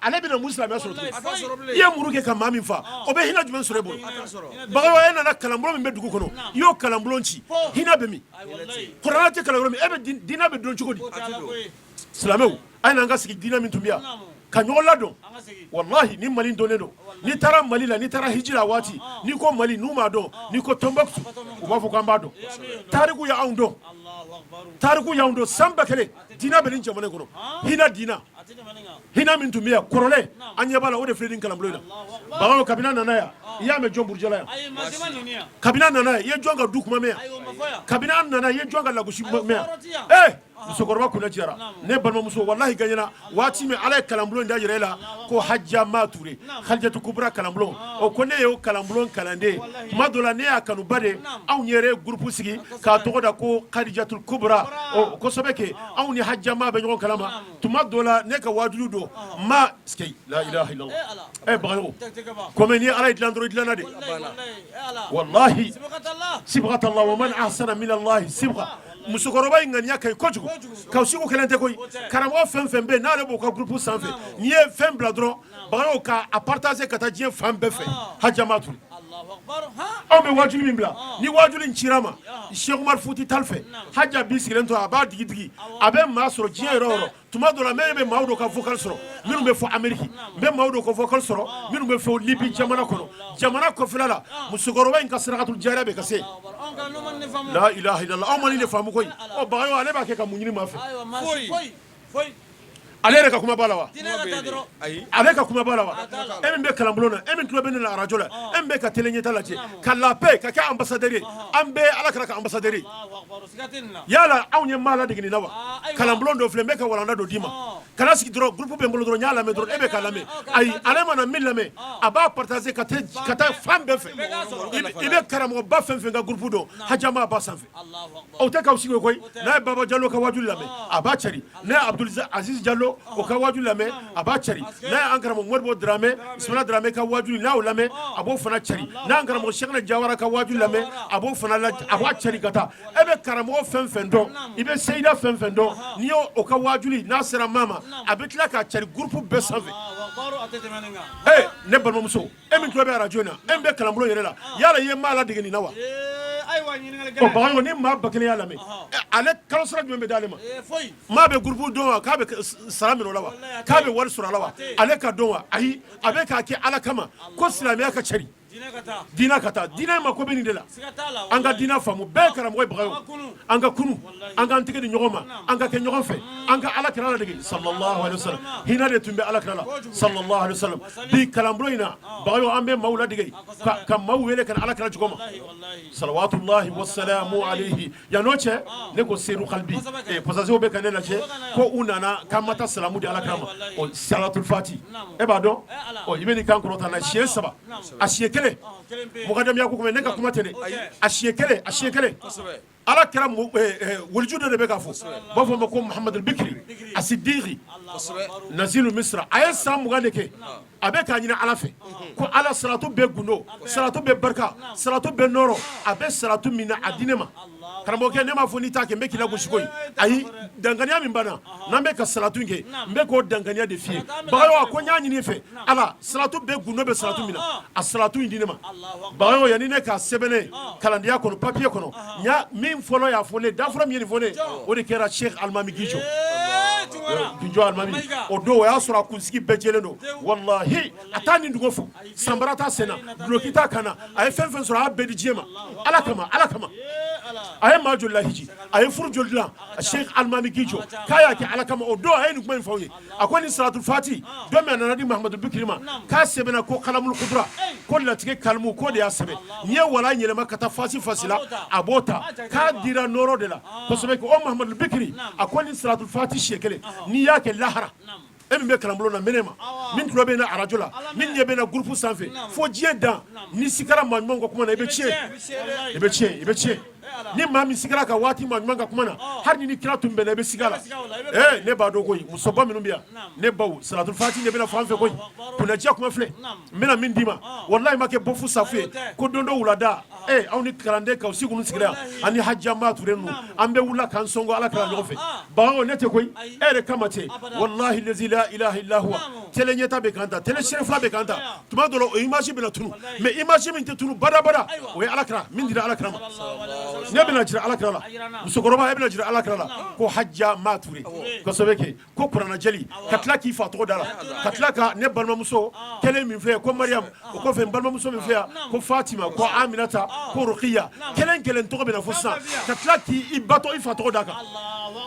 D: ale bɛna mun silamɛya sɔrɔ tuguni? I ye muru kɛ ka maa min fa, o bɛ hinɛ jumɛn sɔrɔ e bolo? Bagayogo, e nana kalanbulon min bɛ dugu kɔnɔ, i y'o kalanbulon ci, hinɛ bɛ min? Kuranɛ tɛ kalan yɔrɔ min, e bɛ diinɛ bɛ dɔn cogo di? Silamɛw, a ye n'an ka sigi. Diinɛ min tun bɛ yan ka ɲɔgɔn ladɔn, walahi, ni Mali dɔnnen don. N'i taara Mali la, n'i taara hiji la waati, n'i ko Mali, n'u m'a dɔn, n'i ko Tombouctou, u b'a fɔ k'an b'a dɔn. Tariku y'anw dɔn, tariku y'anw dɔn. San 1000 diinɛ bɛ nin jamana in kɔnɔ. Hinɛ diinɛ, hinɛ min tun bɛ yan kɔrɔlen, an ɲɛ b'a la, o de filɛ nin kalanbulon in na. Bagayogo, kabini a nana yan, i y'a mɛn jɔn burujala yan? Kabini a nana yan, i ye jɔn ka du kuma mɛn yan? Kabini a nana, i ye jɔn ka lagosi mɛn yan? Ee, musokɔrɔba kunna jɛra. Ne balimamuso, walahi, gagnera waati min ala ye kalanbulon da yɛrɛ la ko Hajama Ture, Halijatu Kubra kalanbulon, o ko ne y'o kalanbulon kalanden. Tuma dɔ la, ne y'a kanuba de. Anw yɛrɛ ye groupe sigi k'a tɔgɔ da ko Kadijatul Kubra. O kosɛbɛ kɛ, anw ni Hajama bɛ ɲɔgɔn kalama. Tuma dɔ la, ne ka waajulu don ma la ilaha illallah. Ɛ Bagayogo, comme ni ala ye dilan dɔrɔn, i dilanna de. Wallahi, sibghatallah wa man ahsana min Allah sibgha. Musokɔrɔba in ŋaniya ka ɲi kojugu. Kawusiku kelen tɛ koyi, karamɔgɔ fɛn fɛn bɛ yen n'ale b'o ka groupe sanfɛ, n'i ye fɛn bila dɔrɔn, Bagayogo k'a partager ka taa diɲɛ fan bɛɛ fɛ. Hajama Ture, anw bɛ wajuli min bila, ni wajuli in cira ma Cheikh Umar Futi Tal fɛ, Haja b'i sigilen to, a b'a digi digi, a bɛ maa sɔrɔ diɲɛ yɔrɔ o yɔrɔ. Tuma dɔ la, ne bɛ maaw dɔ ka vocal sɔrɔ minnu bɛ fɔ Ameriki, n bɛ maaw dɔ ka vocal sɔrɔ minnu bɛ fɔ Libi jamana kɔnɔ, jamana kɔfɛla la. Musokɔrɔba in ka sarakatul jariya bɛ ka se. La ilaha illallah, anw ma nin de faamu koyi. Ɔ Bagayogo, ale b'a kɛ ka mun ɲini maa fɛ? Ale yɛrɛ ka kuma b'a la wa? Ale ka kuma b'a la wa? E min bɛ kalanbulon na, e min tulo bɛ ne la arajo la, e min bɛ ka télé ɲɛta lajɛ, ka la paix ka kɛ ambassadeur ye, an bɛɛ ye Ala kira ka ambassadeur ye. Yala anw ye maa ladege nin na wa? Kalanbulon dɔ filɛ, n bɛ ka walanda dɔ d'i ma. Kana sigi dɔrɔn, groupe bɛ n bolo dɔrɔn, n y'a lamɛn dɔrɔn, e bɛ k'a lamɛn. Ayi, ale mana min lamɛn, a b'a partager ka taa fan bɛɛ fɛ. I bɛ karamɔgɔba fɛn fɛn ka groupe dɔn, Hajama b'a sanfɛ. O tɛ k'aw sigi koyi. N'a ye Baba Jalo ka wajuli lamɛn, a b'a cari. N'a ye Abdul Aziz Jalo o ka wajuli lamɛn, a b'a cari. N'a ye an karamɔgɔ Modibo Dramɛ, Ismaila Dramɛ ka wajuli, n'a y'o lamɛn, a b'o fana cari. N'a y'an karamɔgɔ Cheikhna Jawara ka wajuli lamɛn, a b'o fana a b'a cari ka taa. E bɛ karamɔgɔ fɛn fɛn dɔn, i bɛ seyida fɛn fɛn dɔn, n'i y'o o ka wajuli n'a sera maa ma, a bɛ tila k'a cari groupe bɛɛ sanfɛ. Ee ne balimamuso, e min tulo bɛ arajo in na, e min bɛ kalanbulon yɛrɛ la, yala i ye maa ladege nin na wa? Ɔ Bagayogo, ni maa 1000 y'a lamɛn, ale kalo sara jumɛn bɛ d'ale ma? Maa bɛ groupe dɔn wa k'a bɛ sara minɛ o la wa, k'a bɛ wari sɔrɔ a la wa? Ale ka dɔn wa? Ayi, a bɛ k'a kɛ Ala kama ko silamɛya ka cari, diinɛ ka taa. Diinɛ ma ko bɛ nin de la. An ka diinɛ faamu, bɛɛ karamɔgɔ ye Bagayogo. An ka kunu, an k'an tɛgɛ di ɲɔgɔn ma, an ka kɛ ɲɔgɔn fɛ, an ka Ala kira ladege sallallahu alaihi wasallam. Hinɛ de tun bɛ Ala kira la sallallahu alaihi wasallam. Bi kalanbulon in na, Bagayogo, an bɛ maaw ladege ka maaw wele ka na Ala kira jɔgɔn ma salawatullahi wasalamu alayhi. Yan n'o cɛ, ne ko Seyidu Kalibi passagerw bɛ ka ne lajɛ ko u nana k'an ma taa salamu di Ala kira ma. Ɔ salatul fati, e b'a dɔn, ɔ i bɛ n'i kan kɔrɔta na siɲɛ saba, a siɲɛ kelen mɔgɔdamiya ko ne ka kuma tɛ dɛ, a siɲɛ kelen, a siɲɛ kelen. Ala kira waliju dɔ de bɛ ka fɔ, u b'a fɔ ma ko Muhamadu Bikiri Asidiki Nazilu Misira. A ye san 20 de kɛ, a bɛ k'a ɲini Ala fɛ ko Ala salatu bɛɛ gundo, salatu bɛɛ barika, salatu bɛɛ nɔɔrɔ. A bɛ salatu min na a di ne ma. Karamɔgɔkɛ, ne m'a fɔ n'i t'a kɛ n bɛ k'i lagosi koyi. Ayi, danganiya min b'an na n'an bɛ ka salatu in kɛ, n bɛ k'o danganiya de f'i ye. Bagayogo, a ko n y'a ɲini i fɛ Ala, salatu bɛɛ gundo bɛ salatu min na, a salatu in di ne ma. Bagayogo, yanni ne k'a sɛbɛn ne kalandenya kɔnɔ, papier kɔnɔ, n y'a min fɔlɔ y'a fɔ ne da fɔlɔ min ye nin fɔ ne, o de kɛra Cheikh Alimami Gijo Gijo Alimami. O don, o y'a sɔrɔ a kunsigi bɛɛ jɛlen don. Walahi, a t'a ni dugo fɔ, sanbara t'a sen na, duloki t'a kan na. A ye fɛn fɛn sɔrɔ, a y'a bɛɛ di diɲɛ ma Ala kama, Ala kama. A ye maa joli lahiji, a ye furu joli dilan? Cheikh Alimami Gijo k'a y'a kɛ Ala kama. O don, a ye nin kuma in fɔ aw ye. A ko ni salatul fati don min a nana di Mahamadu Bikiri ma, k'a sɛbɛnna ko kalamul kudura, ko latigɛ kalimu, k'o de y'a sɛbɛn. N'i ye wala yɛlɛma ka taa fasi fasi la, a b'o ta. K'a dira nɔɔrɔ de la kosɛbɛ. O Mahamadu Bikiri, a ko ni salatul fati siɲɛ kelen, n'i y'a kɛ lahara, e min bɛ kalanbulon na, mɛnɛ ma min tulo bɛ na arajo la, min ɲɛ bɛ na groupe sanfɛ, fo diɲɛ dan, ni sikara maa ɲuman ka kuma na, i bɛ tiɲɛ, i bɛ tiɲɛ, i bɛ tiɲɛ. Ni maa min sigara ka waati maa ɲuman ka kuma na, hali ni kira tun bɛnna, i bɛ siga la. Ee ne b'a dɔn koyi, musoba minnu bɛ yan, ne baw, salatul fati de bɛna fɔ an fɛ koyi. Kunnadiya kuma filɛ, n bɛna min d'i ma, walahi ma kɛ bɔfu safu ye ko don dɔ wulada, ee aw ni kalanden k'aw sigi ninnu sigira yan, ani Hajama Ture ninnu, an bɛ wula k'an sɔngɔ Ala kira ɲɔgɔn fɛ. Bagayogo, ne tɛ koyi, e yɛrɛ kama tɛ. Walahi lazi la ilaha illa huwa, télé ɲɛta bɛ kan ta, télé seere fila bɛ kan ta. Tuma dɔ la, o image bɛna tunu, mais image min tɛ tunu badabada, o ye Ala kira min dira Ala kira ma. Ne bɛna jira Ala kira la, musokɔrɔba, e bɛna jira Ala kira la ko Hajama Ture kosɛbɛ kɛ ko kuranɛjɛli, ka tila k'i fa tɔgɔ da la, ka tila ka ne balimamuso kelen min filɛ ko Mariam, o kɔfɛ n balimamuso min filɛ yan ko Fatima, ko Aminata, ko Rukiya, kelen kelen tɔgɔ bɛna fɔ sisan, ka tila k'i ba tɔgɔ, i fa tɔgɔ da kan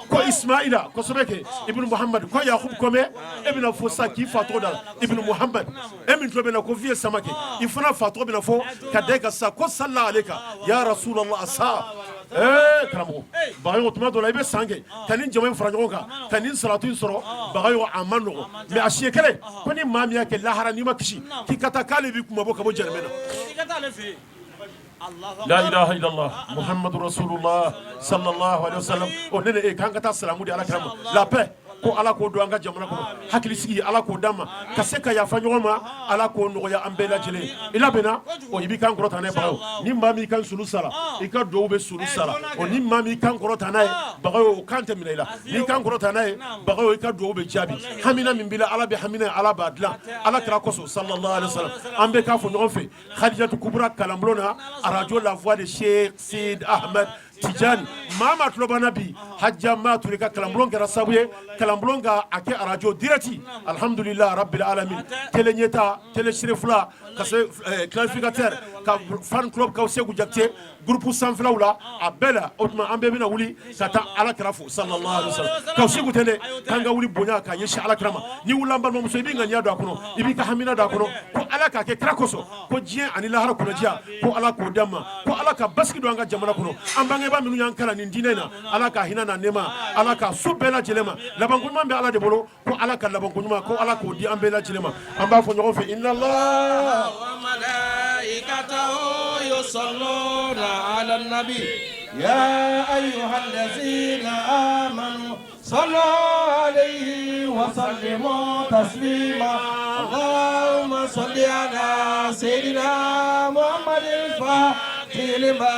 D: ko Ismaila kosɛbɛ kɛ Ibn Muhammad, ko Yakub kɔmɛ, e bɛna fɔ sisan k'i fa tɔgɔ da la Ibn Muhammad. E min tulo bɛ na ko Vieux Samake, i fana fa tɔgɔ bɛna fɔ ka da i kan sisan ko salla aleka ya Rasulallah asa. Ee karamɔgɔ Bagayogo, tuma dɔ la i bɛ san kɛ ka nin jama in fara ɲɔgɔn kan ka nin salatu in sɔrɔ. Bagayogo, a man nɔgɔn, mais a siɲɛ kelen ko ni maa min y'a kɛ lahara, n'i ma kisi k'i ka taa, k'ale b'i kunmabɔ ka bɔ jahanama na. La ilaha illallah Muhammadu rasulullah sallallahu alaihi wasallam. O ne e k'an ka taa salamu di Ala kira ma, la paix. Ko Ala k'o don an ka jamana kɔnɔ, hakilisigi Ala k'o d'an ma, ka se ka yafa ɲɔgɔn ma, Ala k'o nɔgɔya an bɛɛ lajɛlen. I labɛnna o, i b'i kan kɔrɔta n'a ye bagayo. Ni maa min kan sulu sara, i ka dugawu bɛ sulu sara. O ni maa min kan kɔrɔta n'a ye bagayo, o kan tɛ minɛ i la. N'i kan kɔrɔta n'a ye bagayo, i ka dugawu bɛ jaabi. Hamina min b'i la, Ala bɛ hamina, Ala b'a dilan Ala kira kosɔn, sallallahu alaihi wasallam. An bɛɛ k'a fɔ ɲɔgɔn fɛ Khadijatu Kubra kalanbulon na, arajo La Voix de Cheikh Sid Ahmed Tijani. Maa maa tulo b'an na bi, Hajja Ma Ture ka kalanbulon kɛra sababu ye kalanbulon ka a kɛ arajo direct. Alhamdulillah rabbil alamin. Télé ɲɛta, télé sirefila, ka se clarificateur ka fan club ka Seku Jakite groupe sanfɛlaw la, a bɛɛ la. O tuma an bɛɛ bɛna wuli ka taa Ala kira fo, sallallahu alaihi wasallam. Ka Seku tɛ dɛ, k'an ka wuli bonya ka ɲɛsin Ala kira ma. Ni wulila, an balimamuso, i b'i ŋaniya don a kɔnɔ, i b'i ka hamina don a kɔnɔ, ko Ala k'a kɛ kira kosɔn, ko diɲɛ ani lahara kunnadiya, ko Ala k'o d'an ma, ko Ala ka basigi don an ka jamana kɔnɔ. An bangebaa minnu y'an kalan nin diinɛ in na, Ala ka hinɛ n'a nɛɛma, Ala ka su bɛɛ lajɛlen ma. Labanko ɲuman bɛ Ala de bolo, ko Ala ka labanko ɲuman, ko Ala k'o di an bɛɛ lajɛlen ma. An b'a fɔ ɲɔgɔn fɛ, inna Allah
E: وملائكته يصلون على النبي يا أيها الذين آمنوا صلوا عليه وسلموا تسليما. اللهم صل على سيدنا محمد الفاتح لما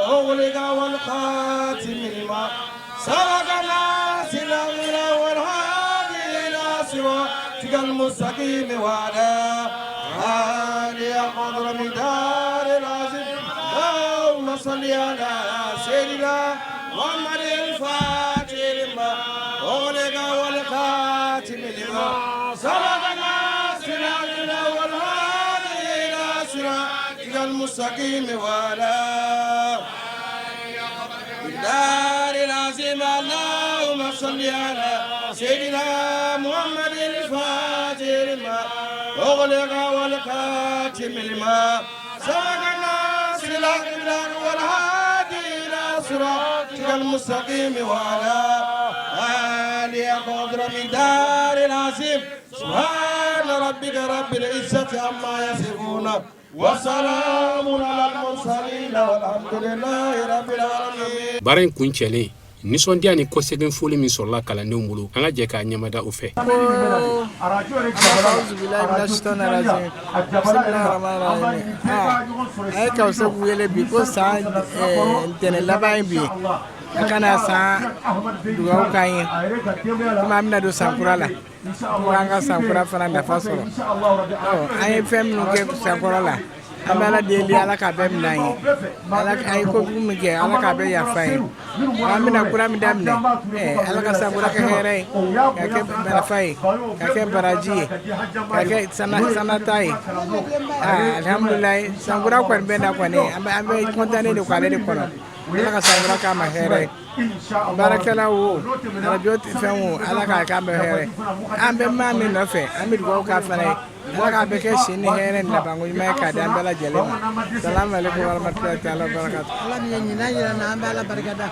E: أغلق والخاتم لما سبق، ناصر الحق والهادي إلى صراطك المستقيم وعلى آله قدر مقدار العظيم. اللهم صل على سيدنا محمد الفاتح لما أغلق والخاتم لما سبق، ناصر الحق والهادي إلى صراطك المستقيم وعلى الدار العظيم. اللهم صل على سيدنا محمد الفاتح لما أغلق والخاتم لما سبق، الناصر الحق بالحق والهادي إلى صراطك المستقيم وعلى آله قدر مقدار العظيم. سبحان ربك رب العزة عما يصفون وسلام على المرسلين والحمد لله رب العالمين.
C: Baara in kuncɛlen, nisɔndiya ni kɔsegin foli min sɔrɔla kalandenw bolo, an ka jɛ k'a ɲɛmada o fɛ.
F: أعوذ بالله من الشيطان الرجيم بسم الله الرحمن الرحيم. A ye Kawuseku wele bi ko san ntɛnɛn laban ye bi ye, a kana san dugawu k'an ye, komi an bɛna don san kura la, ko an ka san kura fana nafa sɔrɔ. Ɔ, an ye fɛn minnu kɛ san kɔrɔ la, an bɛ Ala deli, Ala k'a bɛɛ minɛ an ye. Ala, an ye kojugu min kɛ, Ala k'a bɛɛ yafa an ye. An bɛna kura min daminɛ, Ala ka san kura kɛ hɛrɛ ye, ka kɛ nafa ye, ka kɛ baraji ye, ka kɛ sanata ye. Alhamdulilayi, san kura kɔni bɛ na kɔni, an bɛ kɔntannen de k'ale de kɔnɔ. Ala ka san kura k'a ma hɛrɛ ye. Baarakɛlaw o, arajo fɛn o, Ala k'a k'an bɛɛ hɛrɛ. An bɛ maa min nɔfɛ, an bɛ dugawu k'a fana ye, Ala k'a bɛɛ kɛ si ni hɛrɛ ni labanko ɲuman ye k'a di an bɛɛ lajɛlen ma. Salamu aleykum warahmatulahi taala wabarakatu.
G: Ala min ye ɲinan yira na, an bɛ Ala barika da.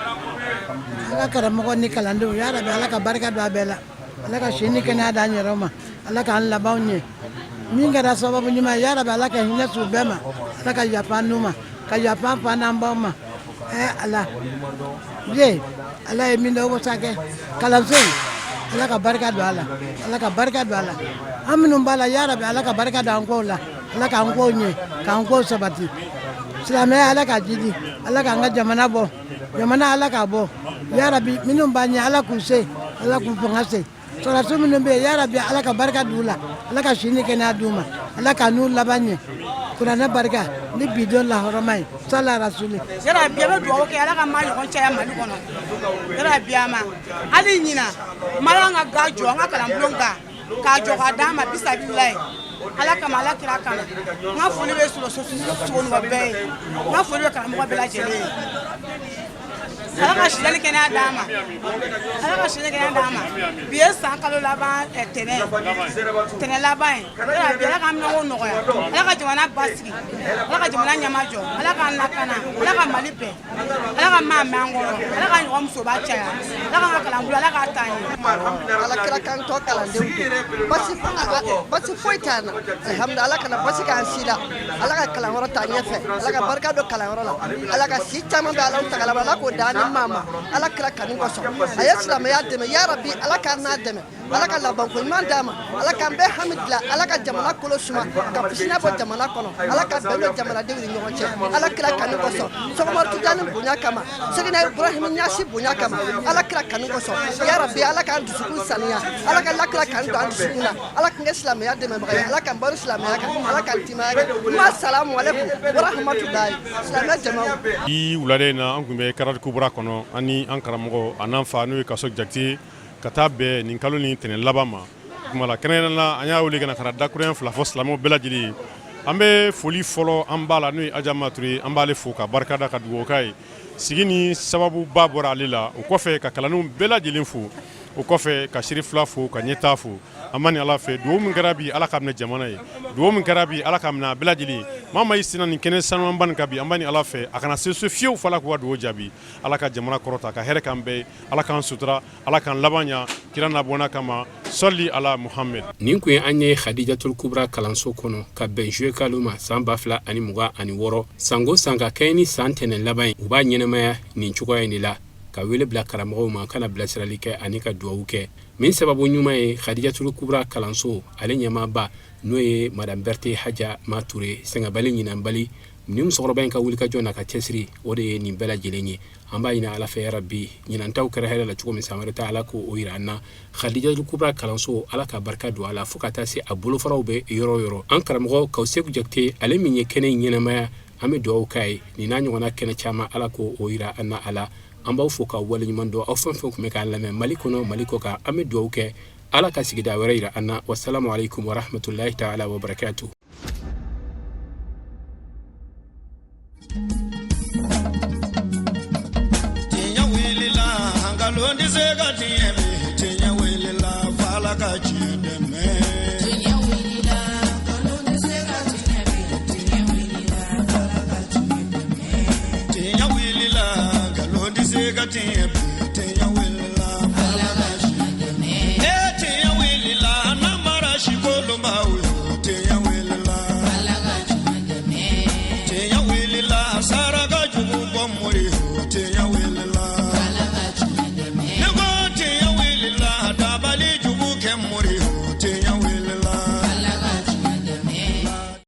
G: An ka karamɔgɔ ni kalandenw, ya rabi, Ala ka barika don a bɛɛ la. Ala ka si ni kɛnɛya d'an yɛrɛw ma. Ala k'an labanw ɲɛ. Min kɛra sababu ɲuman ye, ya rabi, Ala ka hinɛ s'u bɛɛ ma. Ala ka yafa an n'u ma, ka yafa an fa n'an baw ma. Ala ye, Ala ye min dɔn, o sa kɛ kalanso in, Ala ka barika don a la, Ala ka barika don a la. An minnu b'a la, ya rabi, Ala ka barika don an kow la. Ala k'an kow ɲɛ, k'an kow sabati. Silamɛya, Ala k'a jidi. Ala k'an ka jamana bɔ, jamana, Ala k'a bɔ, ya rabi. Minnu b'a ɲɛ, Ala k'u se, Ala k'u fanga se. Sɔrɔdasi minnu bɛ yen, ya rabi, Ala ka barika d'u la, Ala ka si ni kɛnɛya d'u ma, Ala k'a n'u laban ɲɛ. Kuranɛ barika ni bi don lahɔrɔma ye, sala rasuli.
H: Yala bi, an bɛ dugawu kɛ, Ala ka maa ɲɔgɔn caya Mali kɔnɔ. Yala bi, a ma hali ɲina ma y'an ka ga jɔ, an ka kalanbulon ga k'a jɔ k'a d'an ma bisabililayi. Ala kama, Ala kira kama, n ka foli bɛ sɔrɔ sogoninba bɛɛ ye, n ka foli bɛ karamɔgɔ bɛɛ lajɛlen ye. Ala ka siyɛli kɛnɛya d'an ma, Ala ka siyɛli kɛnɛya d'an ma. Bi ye san kalo laban, tɛnɛ tɛnɛ laban ye. Yala bi, Ala k'an minɛnko nɔgɔya, Ala ka jamana basigi, Ala ka jamana ɲɛmajɔ, Ala k'an lakana, Ala ka Mali bɛn, Ala ka maa mɛn an kɔrɔ, Ala ka ɲɔgɔn musoba caya, Ala k'an ka kalanbolo, Ala k'a taa ɲɛ.
I: Ala kira kan tɔ kalandenw don, basi foyi t'an na, alhamdulilah. Ala kana basi k'an si la. Ala ka kalanyɔrɔ taa ɲɛfɛ, Ala ka barika don kalanyɔrɔ la, Ala ka si caman bɛ Ala tagala, Ala k'o d'an ma. maa ma Ala kira kanu kosɔn. A ye silamɛya dɛmɛ, yarabi Ala k'an n'a dɛmɛ, Ala ka labanko ɲuman d'a ma, Ala k'an bɛɛ hami dilan, Ala ka jamana kolo suma, ka fitinɛ bɔ jamana kɔnɔ, Ala ka bɛn don jamanadenw ni ɲɔgɔn cɛ, Ala kira kanu kosɔn, Sɛki Umaru Tijani bonya kama, Sɛkina Ibrahim Ɲasi bonya kama, Ala kira kanu kosɔn, yarabi Ala k'an dusukun saniya, Ala ka lakira kanu don an dusukun na, Ala k'an kɛ silamɛya dɛmɛbaga ye, Ala k'an baro silamɛya kan, Ala k'an timaya kan. Ma salamu aleykum wa rahmatulahi silamɛ jamaw.
J: Bi wulada in na, an tun bɛ Karadi Kubura kɔnɔ, an ni an karamɔgɔ a n'an fa, n'o ye Kaso Jakite, ka taa bɛn nin kalo ni tɛnɛn laban ma. Kuma la kɛrɛnkɛrɛnnen la, an y'a wele ka na ka na dakuruɲɛ 2 fɔ silamɛw bɛɛ lajɛlen ye. An bɛ foli fɔlɔ an b'a la, n'o ye Aja Mature, an b'ale fo ka barikada ka dugawu k'a ye. Sigi ni sababuba bɔra ale la. O kɔfɛ, ka kalandenw bɛɛ lajɛlen fo. O kɔfɛ, ka Seri fila fo, ka ɲɛtaa fo. An ma ni Ala fɛ, dugawu min kɛra bi, Ala k'a minɛ jamana ye. Dugawu min kɛra bi, Ala k'a minɛ a bɛɛ lajɛlen. Maa maa y'i senna nin kɛnɛ sanumanba nin kan bi, an b'a ni Ala fɛ, a kana se so fiyewu fo Ala k'u ka dugawu jaabi. Ala ka jamana kɔrɔta, ka hɛrɛ k'an bɛɛ ye. Ala k'an sutura, Ala k'an laban ɲa kira n'a bɔnna kama. Sɔli ala Muhamɛd.
C: Nin kun ye an ye Hadijatul Kubra kalanso kɔnɔ ka bɛn juillet kalo ma san 2026. Sango san, ka kɛɲɛ ni san tɛnɛn laban ye, u b'a ɲɛnamaya nin cogoya in de la, ka wele bila karamɔgɔw ma ka na bilasirali kɛ ani ka dugawu kɛ. Min sababu ɲuman ye Hadijatul Kubra kalanso ale ɲɛmaaba, n'o ye Madame Berthe Haja Mature, sɛgɛnbali ɲinanbali. Ni musokɔrɔba in ka wulikajɔ n'a ka cɛsiri, o de ye nin bɛɛ lajɛlen ye. An b'a ɲini Ala fɛ, yarabi, ɲinantaw kɛra hɛrɛ la cogo min, san wɛrɛ ta Ala k'o yira an na. Hadijatul Kubra kalanso, Ala ka barika don a la fo ka taa se a bolofaraw bɛ yɔrɔ o yɔrɔ. An karamɔgɔ Kawuseku Jakite, ale min ye kɛnɛ in ɲɛnamaya, an bɛ dugawu k'a ye. Nin n'a ɲɔgɔnna kɛnɛ caman, Ala k'o yira an na. A la an b'aw fo k'aw waleɲuman dɔn, aw fɛn fɛn tun bɛ k'an lamɛn Mali kɔnɔ, Mali kɔ kan. An bɛ dugawu kɛ, Ala ka sigida wɛrɛ yira an na. Wasalamu aleykum warahmatulahi taala wabarakatu.
A: Tiɲɛ wulila, nkalon tɛ se ka tiɲɛ bi. Tiɲɛ wulila, f'Ala ka tiɲɛ dɛmɛ.
B: Tiɲɛ wulila, nkalon tɛ se ka tiɲɛ bi. Tiɲɛ wulila, f'Ala ka tiɲɛ dɛmɛ.
A: Tiɲɛ wulila, nkalon tɛ se ka tiɲɛ bi.